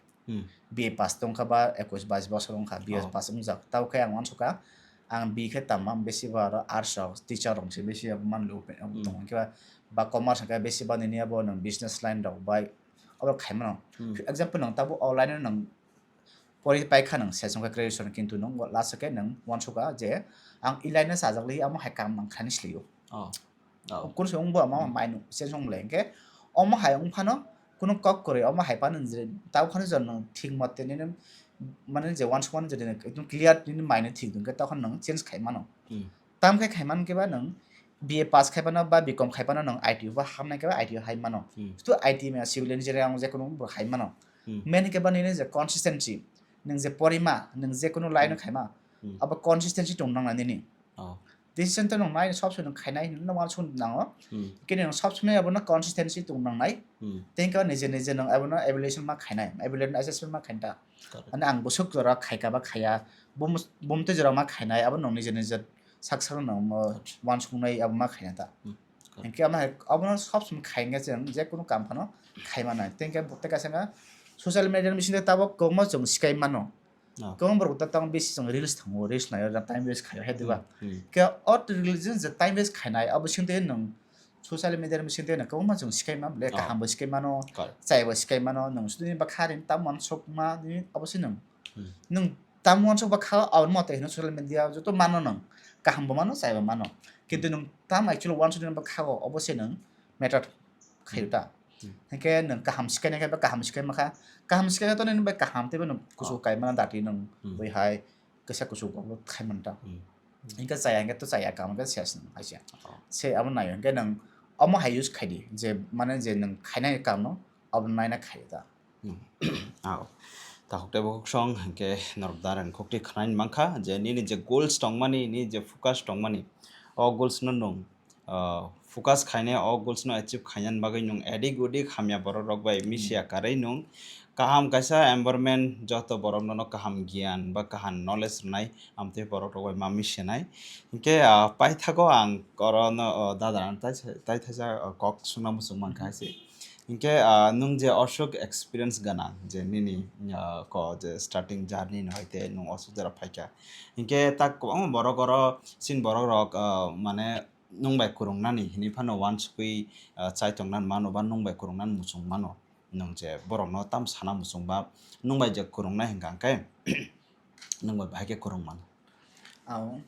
B A pass tongkha ba ekwis bais bosor wngkha, B A pass wngjak. Tabuk khe ang uansukha, ang B khe tamo besi ba aro arts rok, teacher rok se besi abo manlio tongo. Hinkhe ba commerce hinkhe besi ba nini abo nwng business line rok bai abo khaimano. Example nwng tabuk o line o nwng pori paikha nwng sesong khe graduation, kintu nwng last o khe nwng uansukha je ang e line o chajakli amo hai kam ang khainai slio. Kunu se wngbo ama mai nuk change wng le hinkhe omo hai wng phano kunu kok kwrwi omo hai phano je tabo khano je nwng thik mote nini mane je uansukmani jodi nwng ekdom clear nini mind no thik dong khe tokhono nwng change khai mano. Tam khe khai man khe ba nwng B A pass khai phano ba B Com khai phano nwng I T O ba hamnai khe ba I T O hai mano. Sudu I T maya civil engineer ang je kunu bo hai mano. Main khe ba nini je consistency nwng je porima nwng je kunu line o khaima abo consistency tong nang nini. Decision to nwng nai sob somoi nwng khainai hinwi no uansuk nango. Kini nwng sob somoi abono consistency tong nangnai. Tei khe nije nije nwng abono evaluation ma khainai, evaluation assessment ma khainai ta. Ani ang bwswk jora khaika ba khaiya, bum bum tei jora ma khainai abo nwng nije nije sak sak nwng uansuknai abo ma khainai ta. Hinkhe amo hai abono sob somoi khainai je je kunu kam phano khai manai. Tei khe tei kaisa social media ni bisingtwi tabuk kwbangma chwng sikai mano. Kwbang borok ta tamo bisi chwng reels thango, reels naio, time waste khaio, hai diba? Khe o reels je time waste khainai, abo singtwi nwng social media ni bisingtwi nwng kwbangma chwng sikai mano, le kaham bo sikai mano, chaya bo sikai mano, nwng sudini bakha rin tam uansukma ni abo se nwng. Nwng tam uansuk bakha, aboni mote hino social media joto mano nwng, kaham bo mano, chaya bo mano. Kintu nwng tam actually uansukni bakha o, obo se nwng matter khaio ta. Hinkhe nwng kaham sikai nai khe ba kaham sikai ma kha. Kaham sikai khe to nini bai kaham tei bo nwng kuchuk kai mano dati nwng bai hai kisa kuchuk bo khai man ta. Hinkhe chaya hinkhe to chaya kaham khe ses nwng hai se. Se abo nai hinkhe nwng omo hai use khai di je mane je nwng khainai kaham no abo naina khai ta. Ao. Takhuk tei bukhuk song hinkhe norok da rang khukti khwnai mankha je nini je goals tongmani, nini je focus tongmani, o goals no nwng ah, focus khainai o goals no achieve khainani bagwi nwng edik udik hamya borok rok bai misiya karwi nwng kaham kaisa environment, joto borok nono kaham giyan ba kaham knowledge rwnai, amtwi borok rok bai ma misinai. Hinkhe, ah, paithago ang oro no, oh, dada rano tai, tai thaisa, oh, kok sungna muchung mankha se. Hinkhe, ah, nwng je osuk experience gana je nini, ah, ko je starting journey no hoite nwng osuk jora phaikha. Hinkhe tak kwbangma borok oro sin borok rok, ah, mane nwng bai kwrwngnani hinwi phano uansukwi, ah, chai tongna mano ba nwng bai kwrwngnani muchung mano. Nwng je borokno tam sana muchung ba nwng bai je kwrwngnai hinkha hinkhe nwng bai bahai khe kwrwng mano. Ao.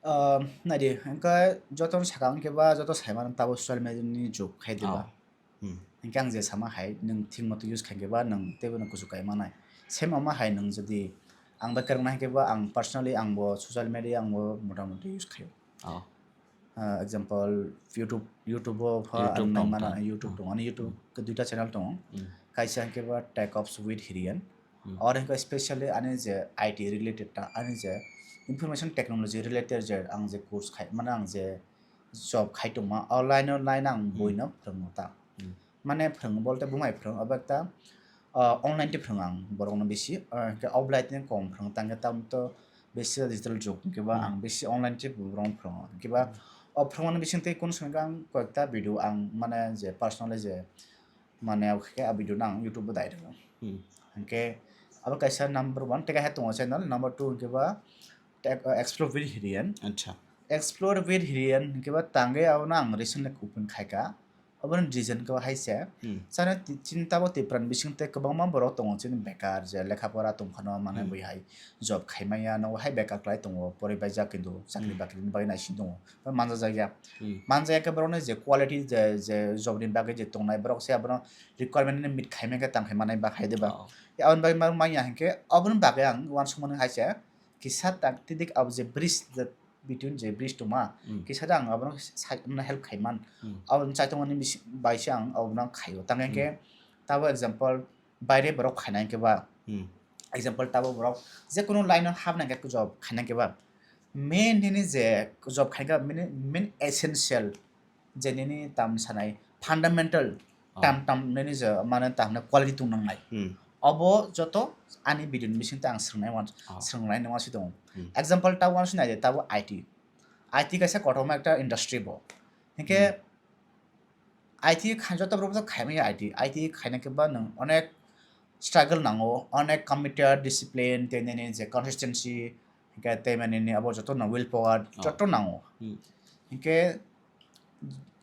Ah, naidi, hinkhe jotono sakha hinkhe ba joto saimano tabo social media ni jug khai diba. Ao. Hmm. Hinkhe ang je sama hai, nwng thik moto use khai khe ba nwng teibo nwng kuchuk kai manai. Same omo hai nwng jodi ang bai kwrwng nai khe ba ang personally ang bo social media ang bo mota moti use khaio. Oh. Ah, example, YouTube, YouTube o pha YouTube ang nai tong mana, ta. YouTube Hmm. tong, ani YouTube Hmm. ke duita channel tong. Hmm. Kaisa hinkhe ba Tech Ops with Hirian. Hmm. Or hinkhe specially ani je I T related ta, ani je information technology related je ang je course khai, mane ang je job khai tongma, o line o line ang Hmm. boino phwrwngo ta. Hmm. Mane phwrwngo bolte bumai phwrwngo, obo ekta, ah, online tei phwrwngo ang borokno bisi, ah, hinkhe offline tei kom phwrwngo, tangkhe tamo to bisi digital jug, hinkhe ba Hmm. ang bisi online tei borokno phwrwngo. Hinkhe ba Hmm. o phwrwngmani bising tei kunu swngkhe ang koyekta video ang mane je personally je mane o khe a video no ang YouTube o dai rwngo. Hmm. Hinkhe abo kaisa number one, tei kaisa tongo channel, number two hinkhe ba Tech, uh, Explore with Hirian. Acha. Explore with Hirian hinkhe ba tangwi abono ang recently open khaikha. Aboni reason khe ba hai se. Hmm. Chana ti-, chini tabo Tripura ni bising tei kwbangma borok tongo chini bekar je lekha pora tongphano mane Hmm. bui hai job khaimaya no hai bekar klai tongo, poribaijak kintu chakri Hmm. bakri ni bagwi naising tongo. Ba manjajak ya. Hmm. Manjaya khe borokni je quality je, je job ni bagwi je tongnai borok se abono requirement ni meet khaimaya khe tang khai manai ba khai de ba. Oh. Aboni bagwi ma-, manya hinkhe aboni bagwi ang uansukmani hai se kisa tak tidik abo je bridge je between je bridge tongma Hmm. kisa de ang abono sai, mane help khaiman. Hmm. Abo chai tongmani bisi-, bai se ang abono khaio. Tang hinkhe Hmm. tabo example baire borok khaina hinkhe ba Hmm. example tabo borok je kunu line o habna hinkhe job khaina hinkhe ba main nini je job khaina main, main essential je nini tam sanai fundamental Oh. tam tam nini je mane tam na quality tong nangnai. Hmm. Obo joto ani video ni bising tei ang swngnai wan, Oh. swngnai nangma si tongo. Hmm. Example ta wan sinai de tabo I T. I T kaisa kotorma ekta industry bo. Hinkhe Hmm. I T kha-, joto borok to khaimaya I T. I T khaina khe ba nwng onek struggle nango, onek committed, discipline, tei nini je consistency, hinkhe tei mani ni abo joto no will power Oh. joto nango. Hmm. Hinkhe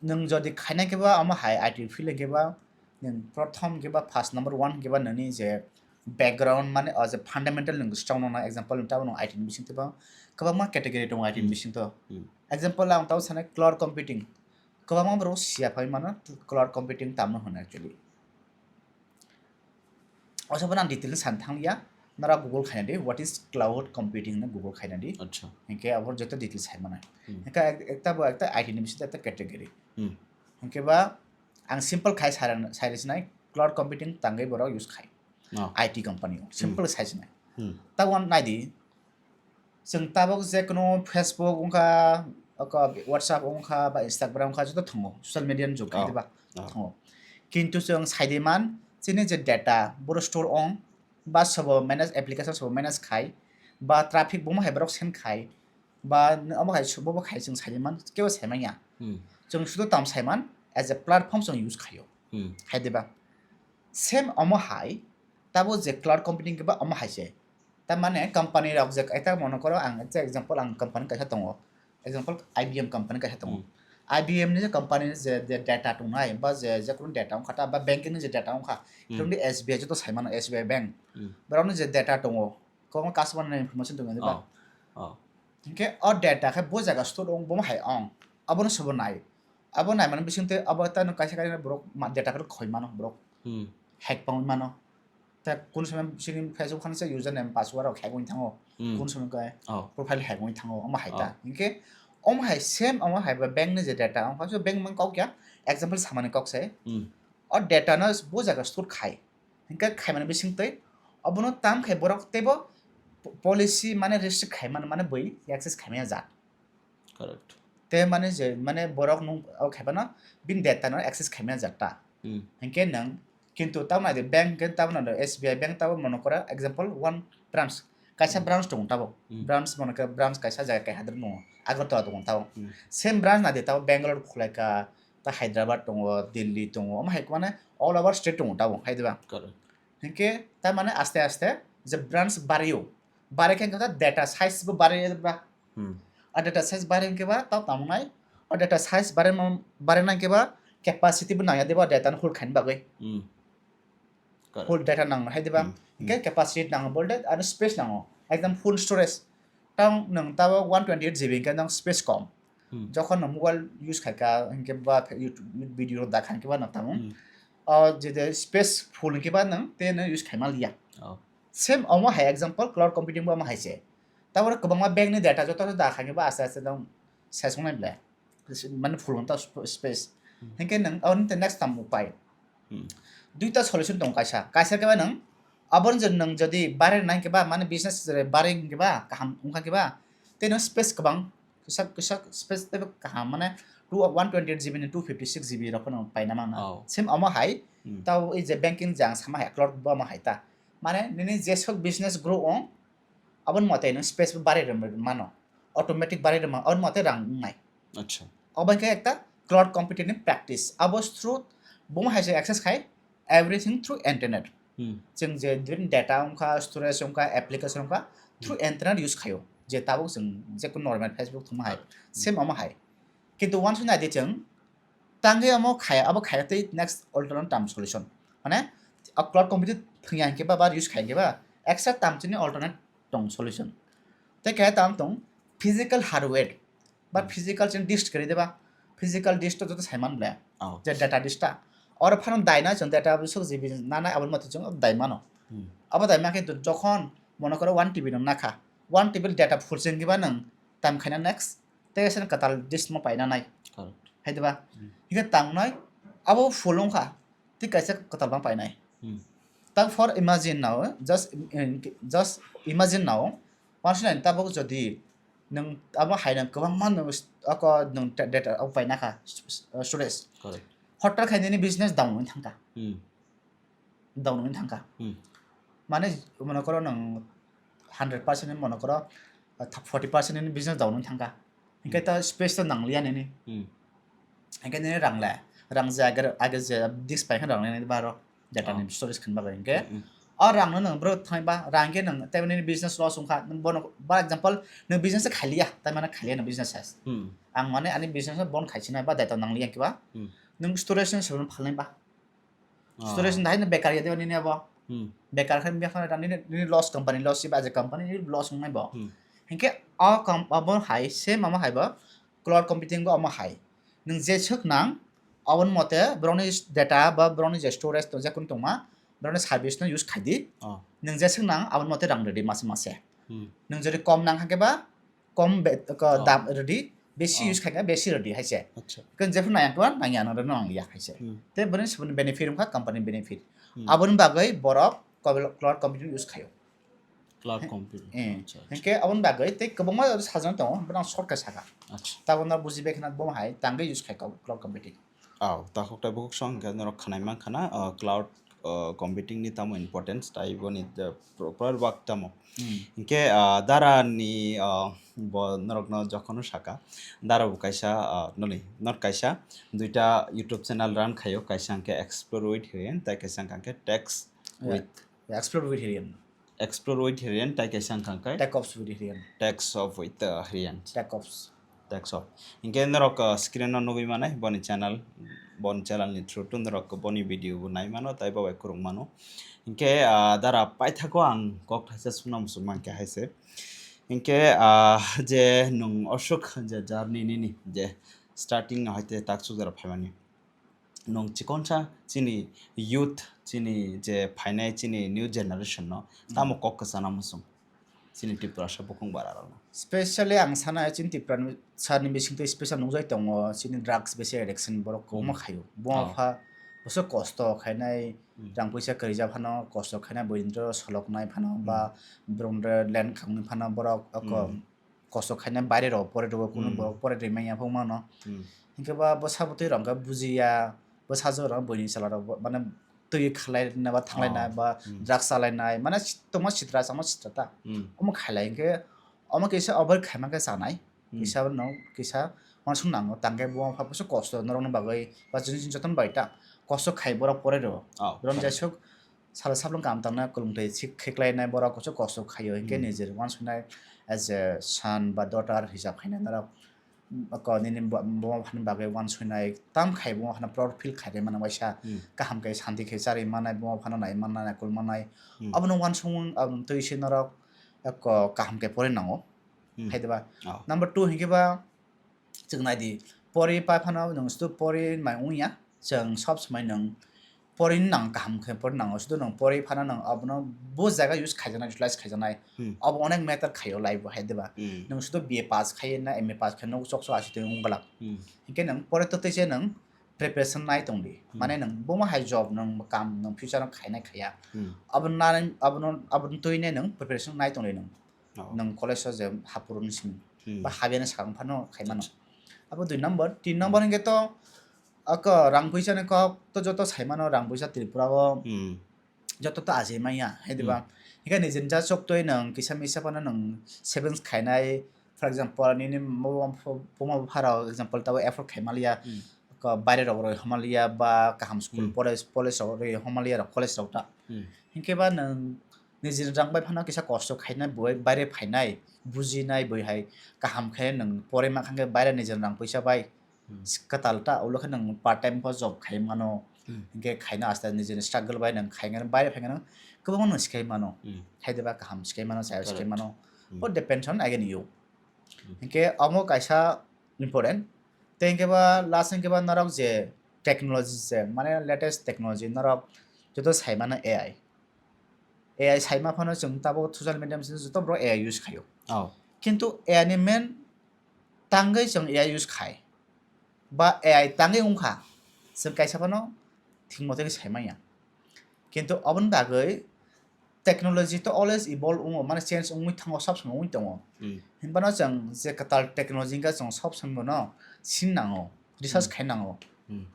nwng jodi khaina khe ba omo hai I T field hinkhe ba nwng prothom hinkhe ba first number one hinkhe ba nini je background mane o je fundamental nwng strong nang na example nwng tabo nwng I T ni bising tei ba kwbangma category tongo I T ni Hmm. bising to. Hmm. Example ang tabo sanai cloud computing. Kwbangma borok siya phai mano cloud computing tamo hwn actually. O saboni ang detail san thang ya, nara Google khaina di, what is cloud computing na Google khaina di. Acha. Hinkhe abo joto detail sai mano. Hmm. Hinkhe ek-, ekta bo ekta I T ni bising ekta category. Hmm. Hinkhe ba ang simple khai sai, sai sinai cloud computing tangwi borok use khai. Oh. I T company o. Hmm. Simple sai sinai. Hmm. Ta wan nai di. Chwng tabuk je kunu Facebook wngkha, oko WhatsApp wngkha, ba Instagram wngkha, joto thango, social media ni jug Oh. khe ba Oh. thango. Kintu chwng sai di man, chini je data, boro store ong, ba sobo manage, application sobo manage khai, ba traffic bomo hai borok send khai, ba n-, omo hai su-, bobo khai chwng sai di man, kebo sai manya. Hmm. Chwng sudo tam sai man, as a platform chwng use khaio. Hmm. Hai di ba? Same omo hai, tabo je cloud computing khe ba omo hai se. Ta mane company rok je, ekta mone koro ang ekta example ang company kaisa tongo. Example, I B M company kaisa tongo. Hmm. I B M ni je company ni je, je data tongnai, ba je, je kunu data wngkha ta, ba banking ni je data wngkha, Hmm. kunu S B I joto sai mano, S B I bank. Hmm. Borok ni je data tongo, kwbangma customer ni information tongo, ba? Oh. Oh. Hinkhe o data khe bo jaga store ong, bomo hai ong, abono sobo nai. Abo naimani bising tei abo ta no kaisa kaisa borok ma-, data khe khoi mano borok. Hmm. Hack pangwi mano. Ta kun samay sini Facebook khani se username password rok hack wngwi thango. Hmm. Kun samay khe Oh. profile hack wngwi thango. Omo hai ta. Oh. Hinkhe omo hai same omo hai ba bank ni je data. Omo hai bank mang kok ya. Example samani kok se. Hmm. O data no bo jaga store khai. Hinkhe khaimani bising tei obono tam khai borok teibo po-, policy mane restrict khai mano mane bui access khai maya jat. Correct. Te mane je, mane borok nung o khaibano bini data no access khaimani jakta. Hmm. Hinkhe nang, kintu tamo naidi bank hinkhe tamo naidi S B I bank tamo mone kora example one branch. Kaisa Hmm. branch tongo tabo. Hmm. Branch mone khe branch kaisa jaga kaisa hadar tongo. Agartala tongo tabo. Hmm. Same branch naidi tabo Bangalore khulaika, ta Hyderabad tongo, Delhi tongo. Omo hai mane all over state tongo tabo. Hai diba? Correct. Hinkhe ta mane aste aste je branch bario. Bare khe ta data size bo bare ba. Hmm. A data size bare hinkhe ba tao tamo nai. A data size bare mo-, bare nang khe ba capacity bo nang ya de ba data no hold khaini bagwi. Hmm. Correct. Hold data nang hai de ba. Hmm. Hinkhe capacity nang bolte aro space nango. Ekdam full storage. Tang nang tabo one twenty eight G B hinkhe nang space kom. Hmm. Jokhon no mobile use khaika hinkhe ba YouTube video rok dakha hinkhe ba nang tamo. Hmm. O je de space full hinkhe ba nang te no use khaima liya. Oh. Same omo hai example cloud computing bo omo hai se. Taboro kwbangma bank ni data joto joto dakha hinkhe ba aste aste nang sesong nai ble. Mane full wngta sp-, space. Hmm. Hinkhe nang aboni te next tam upai. Hmm. Duita solution tongo kaisa. Kaisa khe ba nang aboni je nang jodi bare nang khe ba mane business je bare hinkhe ba kaham wngkha khe ba te nang space kwbang kisa kisa space tei kaham mane two, one twenty eight G B ni two fifty six G B rok no paina mangna. Oh. Same omo hai Hmm. tao ei je banking je ang sama hai cloud bo omo hai ta. Mane nini jesok business grow ong aboni mote nang space bo bare rw mano. Automatic bare rw mano. Aboni mote rang wngnai. Acha. Obo khe ekta cloud computing ni practice. Abo through bo hai se access khai everything through internet. Hmm. Chwng je din data wngkha, storage wngkha, application wngkha, through Hmm. internet use khaio. Je tabuk chwng je kun normal Facebook thwngma hai. Hmm. Same omo hai. Kintu uansuk nai di chwng tangwi omo khaya, abo khaya tei next alternate tam solution. Mane a cloud computing thwngya hinkhe ba, ba use khai hinkhe ba extra tam chini alternate tong solution. Tei kaya tam tong physical hardware. Ba Hmm. physical chini disk kwrwi de ba. Physical disk to joto saiman ble. Oh. Je data disk ta. Oro phano daina chwng data bisok G B nana aboni motwi chwng dai mano. Hmm. Abo dai ma khe jokhon mone koro one T B nang nakha. One T B data full chwng diba nang tam khaina next. Tei kaisa kwtal disk mo paina nai. Correct. Hai diba? Hmm. Hinkhe tangnai abo full wngkha. Tei kaisa kwtal bang painai. Hmm. Tang for imagine now, just im-, in-, just imagine now, uansuk nai tabuk jodi nwng abo hai nang kwbangma nwng st-, ako nwng ta-, data o paina kha, st-, st-, storage. Correct. Hotel khai nini business down wngwi thangkha. Hmm. Down wngwi thangkha. Hmm. Mane mone koro nwng hundred percent ni mone koro, uh, forty percent ni business down wngwi thangkha. Hinkhe Hmm. ta space to nangliya nini. Hmm. Hinkhe nini rang le, rang je age, age je disk pai khe rang le nini baro data ni Oh. storage khin bagwi hinkhe. Hmm, hmm. O rang no nwng bro thai ba, rang khe nwng tei nini business loss wngkha. Nwng bono, for example, nwng business khailiya, tai mane khailiya nwng business has. Hmm. Ang mane ani business no bon khaisina ba data nangliya hinkhe ba. Hmm. Nwng storage no sebon phalnai ba. Ah. Storage ni hai no bekar ya de nini abo. Hmm. Bekar khe biya khana nini, nini loss company loss ba je company ni loss wngnai bo. Hmm. Hinkhe o com-, abo hai same amo hai bo cloud computing bo amo hai. Nwng je swk nang aboni mote borokni data ba borokni je storage to je kun tongma borokni service no use khai di. Oh. Nwng je swk nang aboni mote rang rwdi mase mase. Hmm. Nwng jodi kom nang hakhe ba kom be-, ko Oh. dam rwdi, besi Oh. use khaikha besi rwdi hai se. Acha. Kon jephru nang yakhe ba nang ya nang rwno nang ya hai se. Hmm. Te bwrwini suboni benefit wngkha company benefit. Hmm. Aboni bagwi borok cloud computing use khaio. Cloud He-, computing. Eh. Acha, acha. Hinkhe aboni bagwi tei kwbangma sajagwi tongo, hwnba ang short khe sakha. Acha. Tabukno bujibai khna bo hai tangwi use khai cloud computing. Aw, takhuk tai bukhuk song hwnkhe norok khwnai mankha na, uh, cloud, uh, computing ni tamo importance, tai boni, uh, pro-, proper work tamo. Hmm. Hinkhe, uh, dara ni, uh, bo norokno jokhon saka, dara bo kaisa, uh, noni, not kaisa, duita YouTube channel run khaio, kaisa hwnkhe Explore with Hiren, tai kaisa hwnkhe Text Yeah. with Yeah, Explore with Hiren. Explore with Hiren, tai kaisa wngkha khe Tech Ops with Hiren. Tech Ops with, uh, Hiren. Tech Ops. Tech Ops. Hinkhe norok, uh, screen o nugwi manai boni channel, boni channel ni through to norok boni video bo nai mano, tai bo bai kwrwng mano. Hinkhe, uh, dara paithago ang kok thaisa suna muchung mankhe hai se. Hinkhe, uh, je nwng osuk je journey nini je starting no hai te tak sujara phaimani. Nwng chikonsa chini youth, chini je phainai chini new generation no Hmm. tamo kok kwchana muchung? Chini Tiprasa bukhung bara rokno. Specially ang sana chini Tiprasa ni bisingtwi special nukjai tongo chini drugs besi addiction borok kwbangma Hmm. khaio. Buma Oh. pha bwswk kosto khainai, Hmm. rang puisa kwrwija phano kosto khainai, buini soloknai phano Hmm. ba borokni land khangni phano borok oko Hmm. kosto khaina baire rok pore rw kunu Hmm. borok pore rw manya phung mano. Hmm. Hinkhe ba bwsa bwtwi rok khe bujiya, bwsajwk rok buini chwla rok bo mane twi khalai na ba thanglai na Oh. ba Hmm. drugs chalai nai mane tongma sitra chama sitra ta. Hmm. Omo khailai hinkhe omo kisa avoid khaima khe chanai. Hmm. Kisa no kisa uansuk nango tangkhe bo pha bwsa kosto norokno bagwi ba chini chini jotono bai ta kosto khai borok pore rw. Oh, Rom correct. Jesuk salo saplong kam tangna kulumtwi sik kheklai nai borok kosto kosto khaio hinkhe Hmm. nijeri uansuknai as a son ba daughter hisab khainai norok ko nini bo- buma phani bagwi uansuknai tam khai buma phano proud feel khairwi mano waisa Hmm. kaham khe santi khe charwi mannai buma phano nai mannai nakul mannai Hmm. Abono uansukmung aboni twi se norok ko kaham khe pore nango Hmm. hai diba Oh. Number two hinkhe ba chwng nai di pori pai phano nwng sudu pori mai wngya chwng sob somai nwng pori nang kaham khe pori nango sudu nwng pori phano nwng abono bo jaga use khaijaknai utilize khaijaknai Hmm. Abo onek matter khaio life bo hai diba Hmm. Nwng sudu B A pass khai na M A pass khai nogo chok chok asi twi wng glak Hmm. hinkhe nwng pore to tei se nwng preparation nai tong di Hmm. Mane nwng buma hai job nwng kam nwng future o khainai khaiya Hmm. Abo nai abo no abo twi ne nwng preparation nai tong di nwng Oh. Nwng college o je hapuru ni simi Hmm. ba habya ni sakang phano khai mano Acha. Abo dui number tin number Hmm. hinkhe to ako rang puisa ni kok to joto sai mano rang puisa Tripura o Hmm. joto to ajai manya hai diba Hmm. hinkhe nijini ja chok twi nwng kisa misa phano nwng savings khainai for example nini buma bupha rok example tabo afford khai maliya Hmm. ko baire rok roi homa liya ba kaham school Hmm. college college rok roi homa liya rok college rok ta Hmm. hinkhe ba nwng nijini rang bai phano kisa kosto khainai boi baire phainai bujinai boi hai kaham khe nwng pore ma khan khe baire nijini rang puisa bai Hmm. kwtal ta ulo khe nwng part time pho job khai mano Hmm. hinkhe khaina asta nijini struggle bai nwng khainai baire phainai kwbangma nwng sikhai mano Hmm. hai diba kaham sikhai mano chaya sikhai Correct. Mano Hmm. What depends on again you Hmm. Hinkhe omo kaisa important tei hinkhe ba last hinkhe ba norok je technology je mane latest technology norok joto sai mano A I A I saima phano chwng tabuk social media machine joto borok A I use khaio. Oh. Kintu A I ni main tangwi chwng A I use khai ba A I tangwi wngkha chwng kaisa phano thik mote khe saimanya. Kintu oboni bagwi technology to always evolve wngo mane change wngwi thango sob somoi wngwi tongo. Hmm. Hinphano chwng je kwtal technology wngkha chwng sob somoi bono sin nango research Hmm. khai nango. Hmm.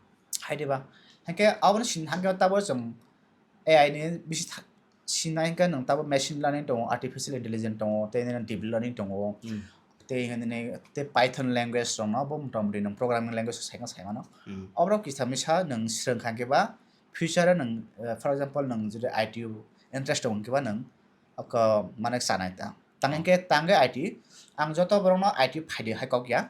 Hai diba? Hinkhe aboni sin thangkhe tabuk chwng A I ni bisi tha- sinai hinkhe nwng tabuk machine learning tongo, artificial intelligence tongo, tei nini deep learning tongo, Hmm. tei hinkhe nini tei Python language rokno bo motamoti nwng programming language sai khe sai mano. Hmm. Oborok kisa misa nwng swrwng kha hinkhe ba future o nwng, eh, for example, nwng jodi I T o interest tongo hinkhe ba nwng oko mane chanai ta. Tang Oh. hinkhe tangwi I T ang joto borokno I T phaidi hai kok ya.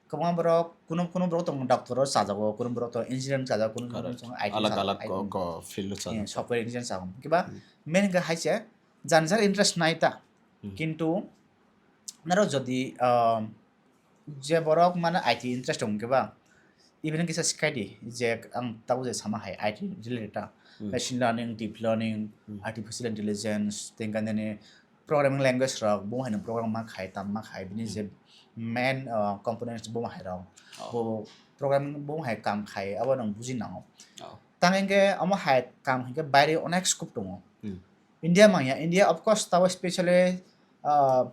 Kwbangma borok kuno kuno borok tongo doctor o chajago, kuno borok tongo engineering chajago, kuno kuno Correct. Tongo I T Alag chajago, alag I T ko- ko field o chajago. Software engineer chajago. Kiba Hmm. Main hinkhe hai se jan jar interest nai ta. Hmm. Kintu naro jodi, um, je borok mane I T interest tongo kiba even kisa sikai di je ang tabuk je sama hai I T related ta. Hmm. Machine learning, deep learning, Hmm. Artificial intelligence, tei hinkhe nini programming language rok bo haino program ma khai tam ma khai bini Hmm. Je main, uh, components bo hai rok Oh. Bo programming bo hai kam khai abo nang buji nango. Oh. Tang hinkhe omo hai kam hinkhe baire onek scope tongo. Hmm. India manya India of course tabo specially, uh,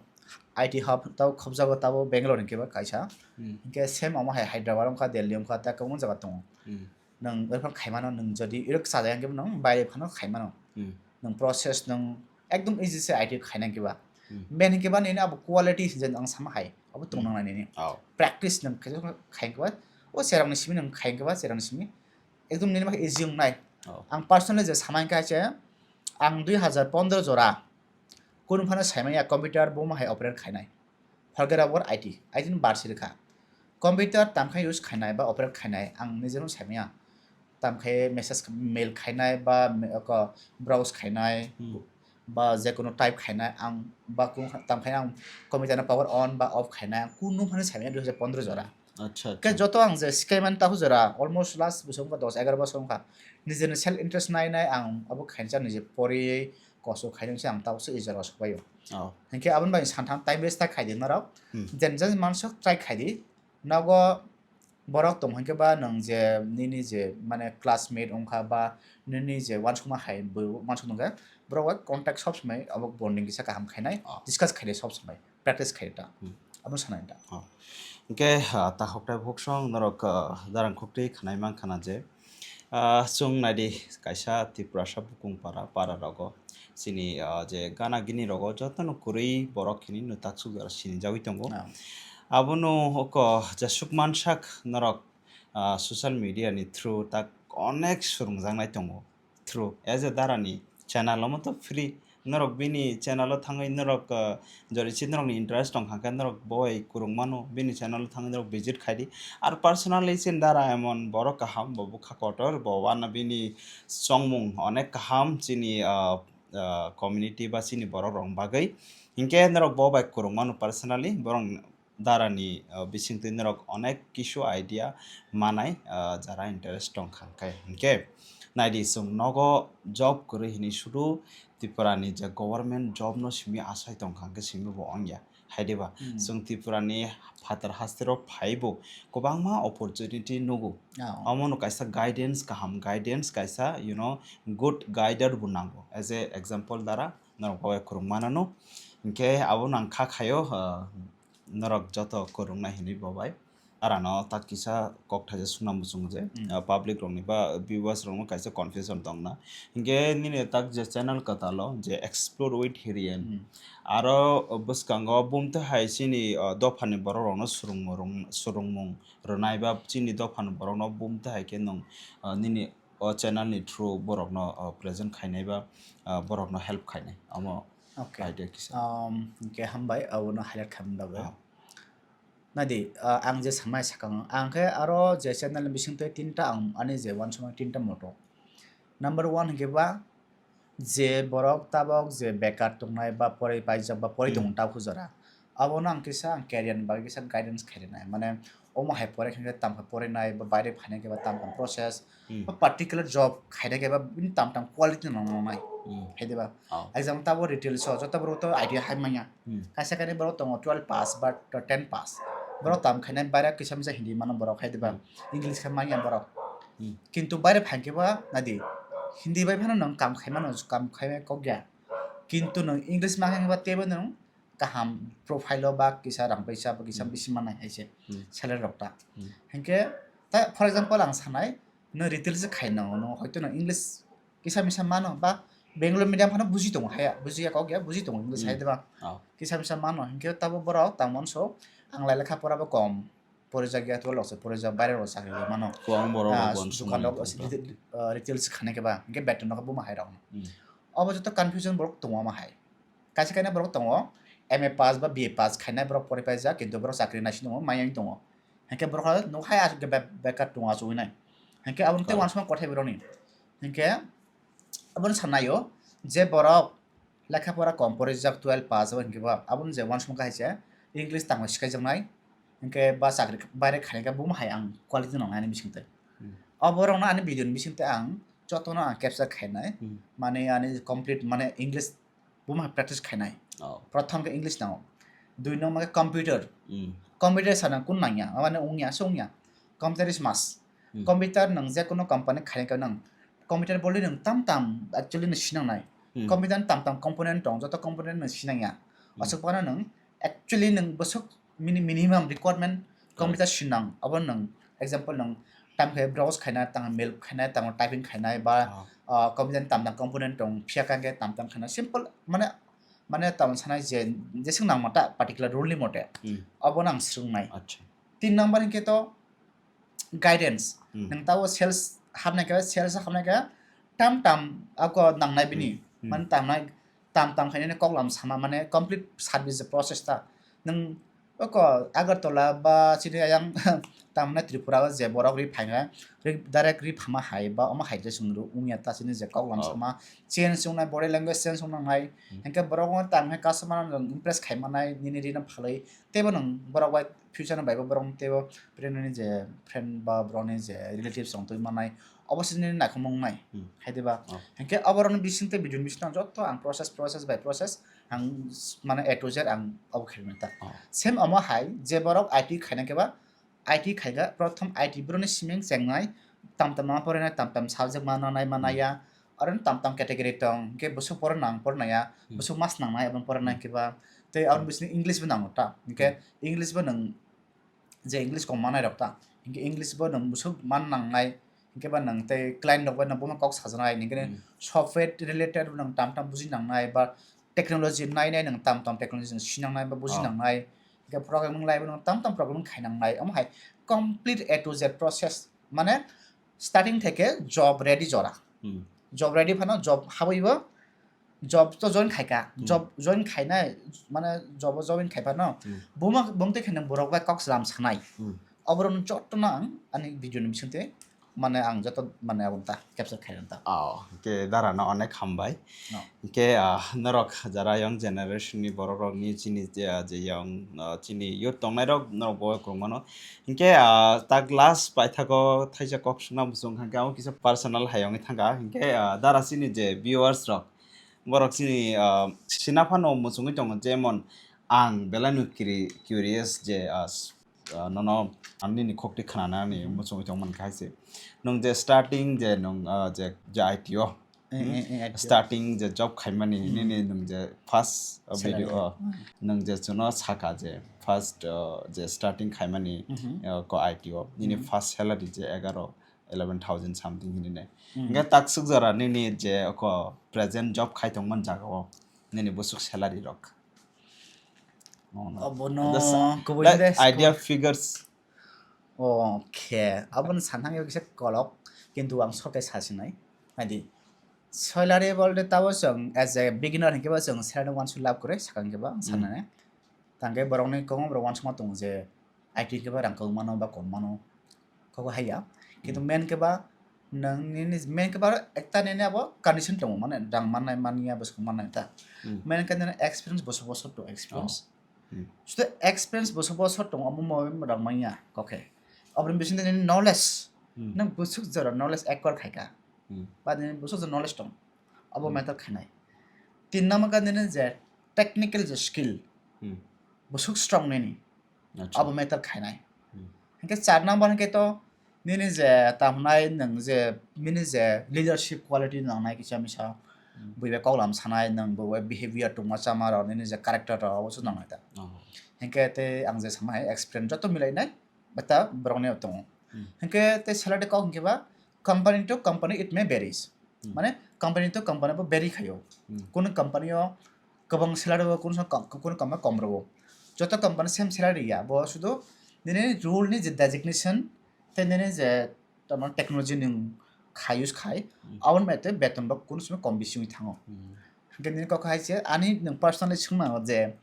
I T hub tabo khobjago tabo Bangalore hinkhe ba kaisa. Hmm. Hinkhe same omo hai Hyderabad wngkha Delhi wngkha ta kwbangma jaga tongo. Hmm. Nwng oro phano khai mano, nwng jodi ero kwchajak hwnkhe nwng baire phano khai mano. Hmm. Nwng process nwng ekdom easy se I T khai nang kiba. Hmm. Main hwnkhe ba nini abo quality je ang sama hai, abo tong Hmm. nangnai nini. Oh. Practice nwng khai khai kiba, o cherang ni simi nwng khai kiba, cherang ni simi ekdom nini ma easy wngnai. Oh. Ang personally je sama hwnkhe hai se, ang dui hazar pondro jora kunu phano saimanya computer bo ma hai operate khainai. Forget about I T, I T ni bar siri kha. Computer tamkhe use khainai ba operate khainai ang nijeno saimanya. Tamkhe message mail khainai ba me- ko browse khainai Hmm. Ba jekono type khainai ang ba kung tamkhe ang computer no power on ba off khainai ang kunu phano saimanya dui hazar pondro jora. Acha, acha. Khe joto ang je sikai man tahu jora almost last bosong ka dos egar bosong ka nijeni self interest nai nai ang abo khainsa nije pori koso khainang se ang tabuk se ejaro sok paio. Oh. Hinkhe aboni bai santham time waste ta khaidi norok. Hmm. Jen jen mansok try khaidi. Nogo borok tong hinkhe ba nwng je nini je mane classmate wngkha ba nini je uansukma hai bo uansuk nungkha borok bai contact sob somoi abo bonding kisa kaham khainai. Oh. Discuss khainai sob somoi practice khainai ta. Hmm. Abo sanai da. Oh. Hwnkhe, ah, takhuk tai bukhuk song norok, ah, darang khuk twi khnai man khana je, ah, chwng naidi kaisa Tiprasa bukung para, para rogo chini, ah, je gana gini rogo jotono kwrwi borok hinwi no taksuk jora sinijagwi tongo. Ah. Abono oko jesuk mansak norok, ah, social media ni through tak onek swrwngjaknai tongo. Through as a dara ni channel omo to free. Norok bini channel o thangwi norok, ah, jori si norok ni interest tong kha khe norok bo bai kwrwng mano, bini channel o thangwi norok visit khai di. Ar personally chini dara emon borok kaham, bo bwkha kotor, bo uanw bini chongmung onek kaham chini, ah, ah, community ba chini borok rok bagwi. Hinkhe norok bo bai kwrwng mano personally, borok dara ni, ah, bisingtwi norok onek kisu idea manai, ah, jara interest tong kha khe. Hinkhe naidi chwng nogo job kwrwi hinwi sudu Tripura ni je government job no simi asai tong kha khe simi bo wngya. Hai diba? Hmm. Chwng Tripura ni phatar hasteo phaibo kwbangma opportunity nugo. Ah, oh. Omo no kaisa guidance kaham, guidance kaisa, you know, good guider bo nango. As a example dara norok bo bai kwrwng manano. Hinkhe abo nang kha khayo, ah, norok joto kwrwngna hinwi bo bai. Arano tak kisa kok thaisa suna muchungo je, hmm, ah, public rokni ba viewers rokno kaisa confusion tongna. Hinkhe nini tak je channel kwtalo je Explore with Hirian. Hmm. Aro bwskango bumtwi hai chini, ah, dophani borok rokno swrwngmung rwng-, swrwngmung rwnai ba chini dophani borokno bumtwi hai khe nwng, ah, nini o channel ni through borokno, ah, present khainai ba, ah, borokno help khainai. Omo, okay, idea kisa. Um, hinkhe hambai, abono highlight khaimani bagwi. Ah. Naidi, ah, ang je samai sakang, ang khe aro je channel ni bisingtwi tinta ang ani je uansukmani tinta moto. Number one hinkhe ba je borok tabok je bekar tongnai ba poroi paijak ba poroi, hmm, tongo tabuk jora. Abono ang kisa ang career ni bagwi kisa guidance khainai. Mane omo hai pore khe tam khe porinai ba baire phainai khe ba tam tam process, hmm, ba particular job khainai khe ba bini tam tam quality no nangnai. Hmm. Hai diba? Oh. Example tabuk retail so joto borok to idea hai manya. Hmm. Kaisa kainwi borok tongo twelve pass ba ten pass. Borok tam khainai baire kisa misa Hindi mano borok hai diba? Hmm. English khe manya borok. Hmm. Kintu baire phaikhe ba naidi Hindi bai phano nwng kam khaimano, kam khaimai kok ya. Kintu nwng English ma khe ba teibo nwng kaham profile o ba kisa rang paisa ba kisa, hmm, bisi manai hai se, hmm, salary rok ta. Hmm. Hinkhe ta, for example, ang sanai, nwng retail se khaino, nwng hoito nwng English kisa misa mano ba Bangalore medium phano buji tongo haya, buji ya kok ya, buji tongo English, hmm, hai diba? Oh. Kisa misa mano, hinkhe tabo borok tamo so ang lai lekha pora bo kom. Porijak ya twelve rok se porijak, baire rok chakri rw mano. Kwbang borok rok, ah, bo dukan rok, retail, ah, retail se khainai khe ba, hinkhe beton rok buma hai rok. Hmm. Obo joto confusion borok tongo omo hai. Kaisa kainai borok tongo, M A pass ba B A pass khainai borok pori paijak, kintu borok chakri naising tongo, maya wng tongo. Hinkhe borok no hai aswk khe be-, bekar tongo achugwi nai. Hinkhe aboni tei, correct, uansukma kothai borokni. Hinkhe aboni sanai o je borok lekha pora kom porijak, twelve pass abo hinkhe ba aboni je uansukma hai se English tangwi swkaijaknai, hinkhe ba chakri baire khainai khe buma hai ang quality nang ani bisingtwi. Hmm. Obo rokno ani video ni bisingtwi ang jotono ang capture khainai. Hmm. Mane ani complete mane English buma hai practice khainai. Oh. Prothom khe English nango. Dui number khe computer. Hmm. Computer sana kun nangya, mane wngya, se wngya. Computer is must. Hmm. Computer nwng je kono company khainai khe nwng computer boli nwng tam tam actually nwng sinangnai. Hmm. Computer ni tam tam component tong, joto component nwng sinangya. Hmm. Aswk phano nwng actually nwng bwswk mini-, minimum requirement, correct, computer sinang. Abo nwng example nwng tam khe browse khainai, tang mail khainai, tang typing khainai ba, ah, ah, computer ni tam tam component tong, phiya khe tam tam khainai. Simple mane, mane tam sanai je, jeswk nangma ta particular rule ni mote. Hmm. Abo nang swrwngnai. Acha. Tin number hinkhe to guidance. Hmm. Nwng tabo sales hapnai khe, sales hapnai khe tam tam ako nangnai bini. Hmm. Hmm. Mane tam nai, tam tam khainani koklam sama, mane complete service process ta. Nwng oko Agartala ba chini ayang tamna Tripura o je borok ri phainai, ri, direct ri phama hai ba omo hai je chwng rw wngya ta chini je koklam, oh, sama change wngnai, body language change wngnai. Hmm. Hinkhe borok o tang hai customer no impress khai manai, nini rina phalwi teibo nwng borok bai future ni bai bo borok teibo friend ni je friend ba borok ni je relatives rok twi manai, obo se nini naikhong wngnai. Hmm. Hai diba? Oh. Hinkhe oborok ni bising tei video ni bising joto ang process, process by process ang s-, mane A to Z ang obo khe rwnai ta. Oh. Same omo hai je borok I T khaina khe ba I T khaikha, prothom I T borokni siming chengnai, tam tam ma porinai, tam tam subject ma nanai ma, hmm, naiya, aro tam tam category tong, hinkhe bwswk poro nang, poro naiya, hmm, bwswk mas nangnai, aboni poro nai, hmm, khe ba Tei aboni bising English bo nango ta. Hinkhe English bo nwng je English kok manai rok ta. Hinkhe English bo nwng busuk man nangnai. Hinkhe ba nwng tei client rok bai no bono kok sajaknai. Hinkhe software related bo nwng tam tam buji nangnai ba technology nai nai nwng tam tam technology nwng si nangnai ba buji nangnai. Hinkhe programming lai bo nwng tam tam programming khai nangnai. Omo hai complete A to Z process. Mane starting theke job ready jora. Job ready phano job habwi bo job to join khaika. Job join khainai, mane job o join khaiphano buma bumtwi khe nwng borok bai kok salam sanai. Oborok no joto no ang ani video ni bisingtwi mane ang joto mane aboni ta capture khainai ta. Oh, ke dara no onek hambai. No. Hinkhe, ah, norok jara young generation ni borok rok ni chini je, ah, je young, ah, chini youth tongnai rok norok bo kwrwng mano. Hinkhe, ah, tak last paithago thaisa kok suna muchung kha, hinkhe amo kisa personal hai wngwi thangkha. Hinkhe, ah, dara chini je viewers rok, borok chini, ah, sina phano muchungwi tongo, jemon ang belai no curi-, curious je, ah, s-, ah, nono ang nini khokti khwnanani muchungwi tongmani kha hai se. Nwng je starting je nwng, ah, je, je I T O, Eh, eh, eh, I T O. Starting je job khaimani nini nwng je first, ah, video, ah, nwng je chuno saka je first, ah, je starting khaimani, ah, ko I T O nini first salary je egaro, eleven thousand something hinwi nai. Hinkhe taksuk jora nini je ko present job khai tongmani jaga o nini busuk salary rok. Oh, no. Obono just, kubui like, de idea, figures. Okay, aboni santhang yo kisa kolok, kintu ang sote sasinai. Adi salary bolte tabo chwng as a beginner hinkhe ba chwng salary one lakh kore sakang khe ba ang sanai. Tangke borokni kwbangma borok uansukma tongo je I T khe ba rang kwbangma no ba kom mano, kok haiya. Kintu main khe ba nwng nini main khe ba ekta nini abo condition tongo, mane rang mannai manya bwswk mannai ta. Main khe nini experience bosor bosor to experience. Sudo experience bosor bosor tongo, omo mo rang manya kok khe. Oboni bisingtwi nini knowledge, nwng bwswk jora knowledge acquire khaika. Ba nini bwswk jora knowledge tong, abo matter khainai. Tin number khe nini je technical je skill, bwswk strong nini. Acha. Abo matter khainai. Hinkhe char number hinkhe to nini je tamnai nwng je nini je leadership quality nangnai kisa misa. Bui bai koklam sanai nwng bui bai behavior tongma chama rok nini je character rok obo se nangnai ta. Oh. Hinkhe tei ang je sama hai experience joto milainai bata borok ni tongo. Hinkhe tei salary kok hinkhe ba company to company it may varies. Mane company to company bo vary khaio. Kunu company o kwbang salary o kunu sa-, kunu company kom rwo. Joto company same salary ya, bo sudu nini role ni je designation tei nini je tamar technology nwng khai use khai, aboni bai tei beton bo kunu somoi kom bisi wngwi thango. Hinkhe nini kok hai se ani nwng personally swngna je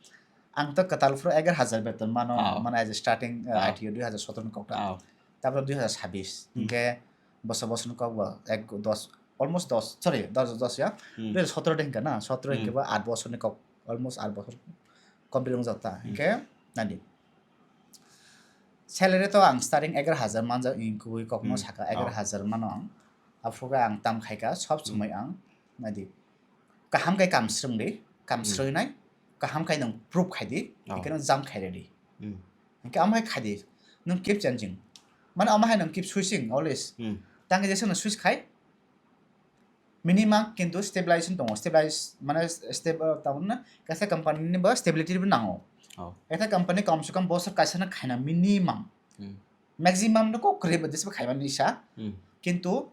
ang to kwtal phuru egar hajar beton mano, mane as a starting, uh, I T O dui hajar sotoro ni kok ta. Tabra dui hajar sabis. Hinkhe bosor bosor ni kok bo ek dos, almost dos, sorry, dos, dos ya. Dui hajar sotoro de hinkha na, sotoro hinkhe bo aat bosor ni kok, almost aat bosor complete wngjak ta. Hinkhe nadi. Salary to ang starting egar hajar manjak, wngkhe kok no saka egar hajar mano ang. Aphuru khe ang tam khaika sob somoi ang nadi. Kaham khe kam swrwng di, kam swrwinai, kaham khe nwng proof khai di, hinkhe nwng jump khai redi. Hinkhe amo hai khai di, nwng keep changing. Mane amo hai nwng keep switching always. Tangkhe jesa nwng switch khai, minimum kintu stabilization tongo, stabilize mane stable, tamni kaisa company ni bo stability bo nango. Ekta company kom se kom bosor kaisa no khaina minimum. Maximum no kok kwrwi bo jesa khaimani sa. Kintu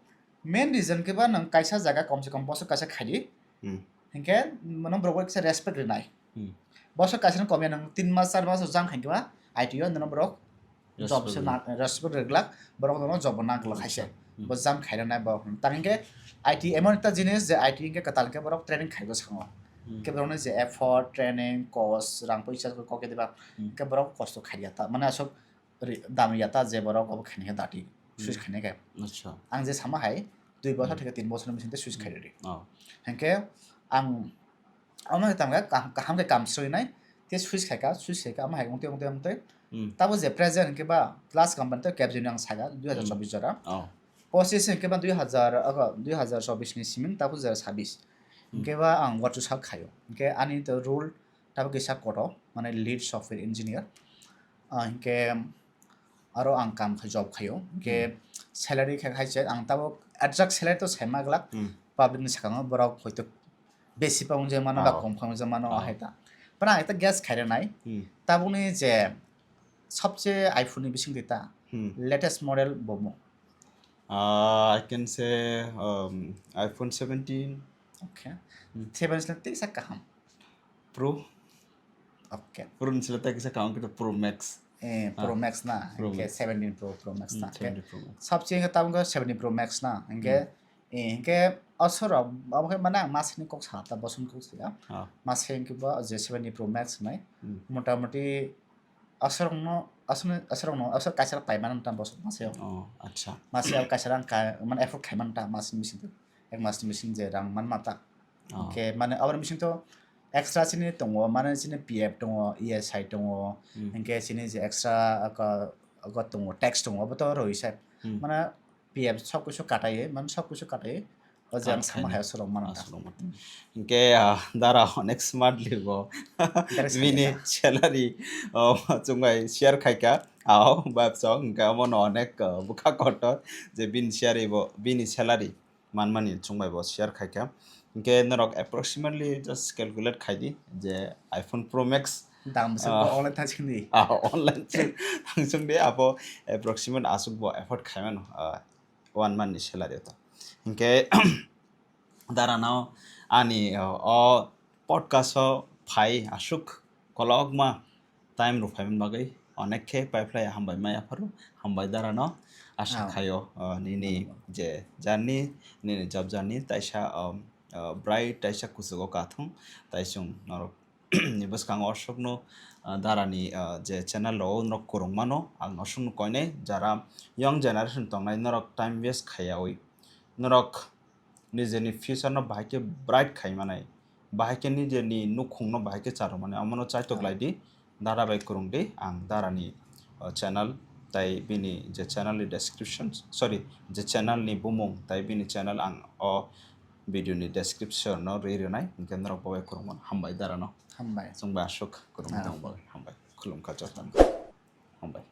main reason khe ba nwng kaisa jaga kom se kom bosor kaisa khai di. Hinkhe mano borok bai kisa respect rwnai. Bosor kaisa no kom ya nwng tin mas char mas jang khai khe ba I T O nwng borok job se na, respect rwglak, borok no job bo na glak hai se. Bo jam khai rwnai borok. Tang hinkhe I T emon ekta jinis je I T hinkhe kwtal khe borok training khai bwskango. Hinkhe borok no je effort, training, cost, rang poisa kok ya diba. Hinkhe borok kosto khai ya ta. Mane aswk ri-, dam ya ta je borok obo khaina khe dati switch khaina khe. Acha. Ang je sama hai dui bosor theke tin bosor ni bising tei switch khai rwdi. Hinkhe ang omo hai tamo khe kaham, kaham khe kam swrwinai tei switch khaika, switch khaika omo hai wngtwi wngtwi wngtwi. Tabo je present hinkhe ba last company tei Capgemini ang saka dui hajar chobbish jora. Pochis hinkhe ba dui hajar, ogo, dui hajar chobbish ni simi tabo dui hajar sabis. Hinkhe ba ang watchu sak khaio. Hinkhe ani to role Tabuk kisa kotor, mane lead software engineer. Ah, hinkhe aro ang kam khai, job khaio. Hinkhe salary khe hai se ang tabuk exact salary to sai ma glak. Public ni sakango borok hoito besi pa wngja mano ba kom pa wngja mano, hai ta. Bana ekta guess khairwnai. Hmm. Tabukni je sobse iPhone ni bising ta Hmm. latest model bomo. Uh, I can say um, iPhone seventeen. Okay. Hmm. Seven sila tisa kaham. Pro. Okay. Pro ni sila tisa kaham kita Pro Max. Eh, Pro Ah, Max na. Pro Oke, Max. seventeen Pro, Pro Max Hmm, na. Oke. seventeen Pro Max. Sabse hingke tabuk seventeen Pro Max na. Hingke, Hmm. eh, hingke asorok, abo khe mane ang masini kok sa, ta bosong kok sa ya. Ah. Masi hingke bo je seventeen Pro Max nai. Hmm. Motamoti asorokno, asor, asorokno, asor kaisa paimano ta bosong masi o. Oh, acha. Masi o kaisa rang ka, mane afford khaimano ta masini bising. Ek masini bising je rang man mata. Oh. Hingke mane aboni bising to extra sini tongo, mane sini P F tongo, E S I tongo, Hmm. hingke sini je extra ako, ako tongo, tax tongo, abo to roi se. Hmm. Mane P F sob kisu katai, mane sob kisu katai, o je ang Katai. Sama hai sorok mano. Ah, sorok mano. Hingke, ah, dara onek smartly bo Dara bini sani salary, oh, chungbai share khaika, ao, bapsong, hingke omono onek, ah, bwkha kotor, je bini share bo, bini salary. Manmani chwngbai bo share khaikha. Hingke norok approximately just calculate khaidi je iPhone Pro Max, Dam bwswk ah, bo online thang sini. Ah, online se thang sung de abo approximate aswk bo afford khaimano, ah, one month ni salary to. Hingke darano ani, ah, o podcast o phai aswk kolokma time rok phaimani bagwi onek khe paiphlai hambai mai aphuru, hambai darano asa Ah. Khaio, ah, nini je journey, nini job journey taisa, um, ah, bright taisa kuchugo kathung, tai chwng norok ni bwskango osokno, ah, darani, ah, je channel rok norok kwrwng mano, ang osokno koinai jara young generation tongnai norok time waste khaiyawi norok nijeni future no bahai khe bright khai manai, bahai khe nijeni nukhung no bahai khe charwmani, omono chaitok Ah. Lai di, dara bai kwrwng di, ang dara ni, uh, channel tai bini je channel ni description, sorry, je channel ni bumung tai bini channel ang o video ni description no rwi rwnai, hingke norok bo bai kwrwng mano, hambai dara no. Hambai. Chwng bai aswk kwrwng Ah. Tong bo, hambai, khulumkha joto no. Hambai.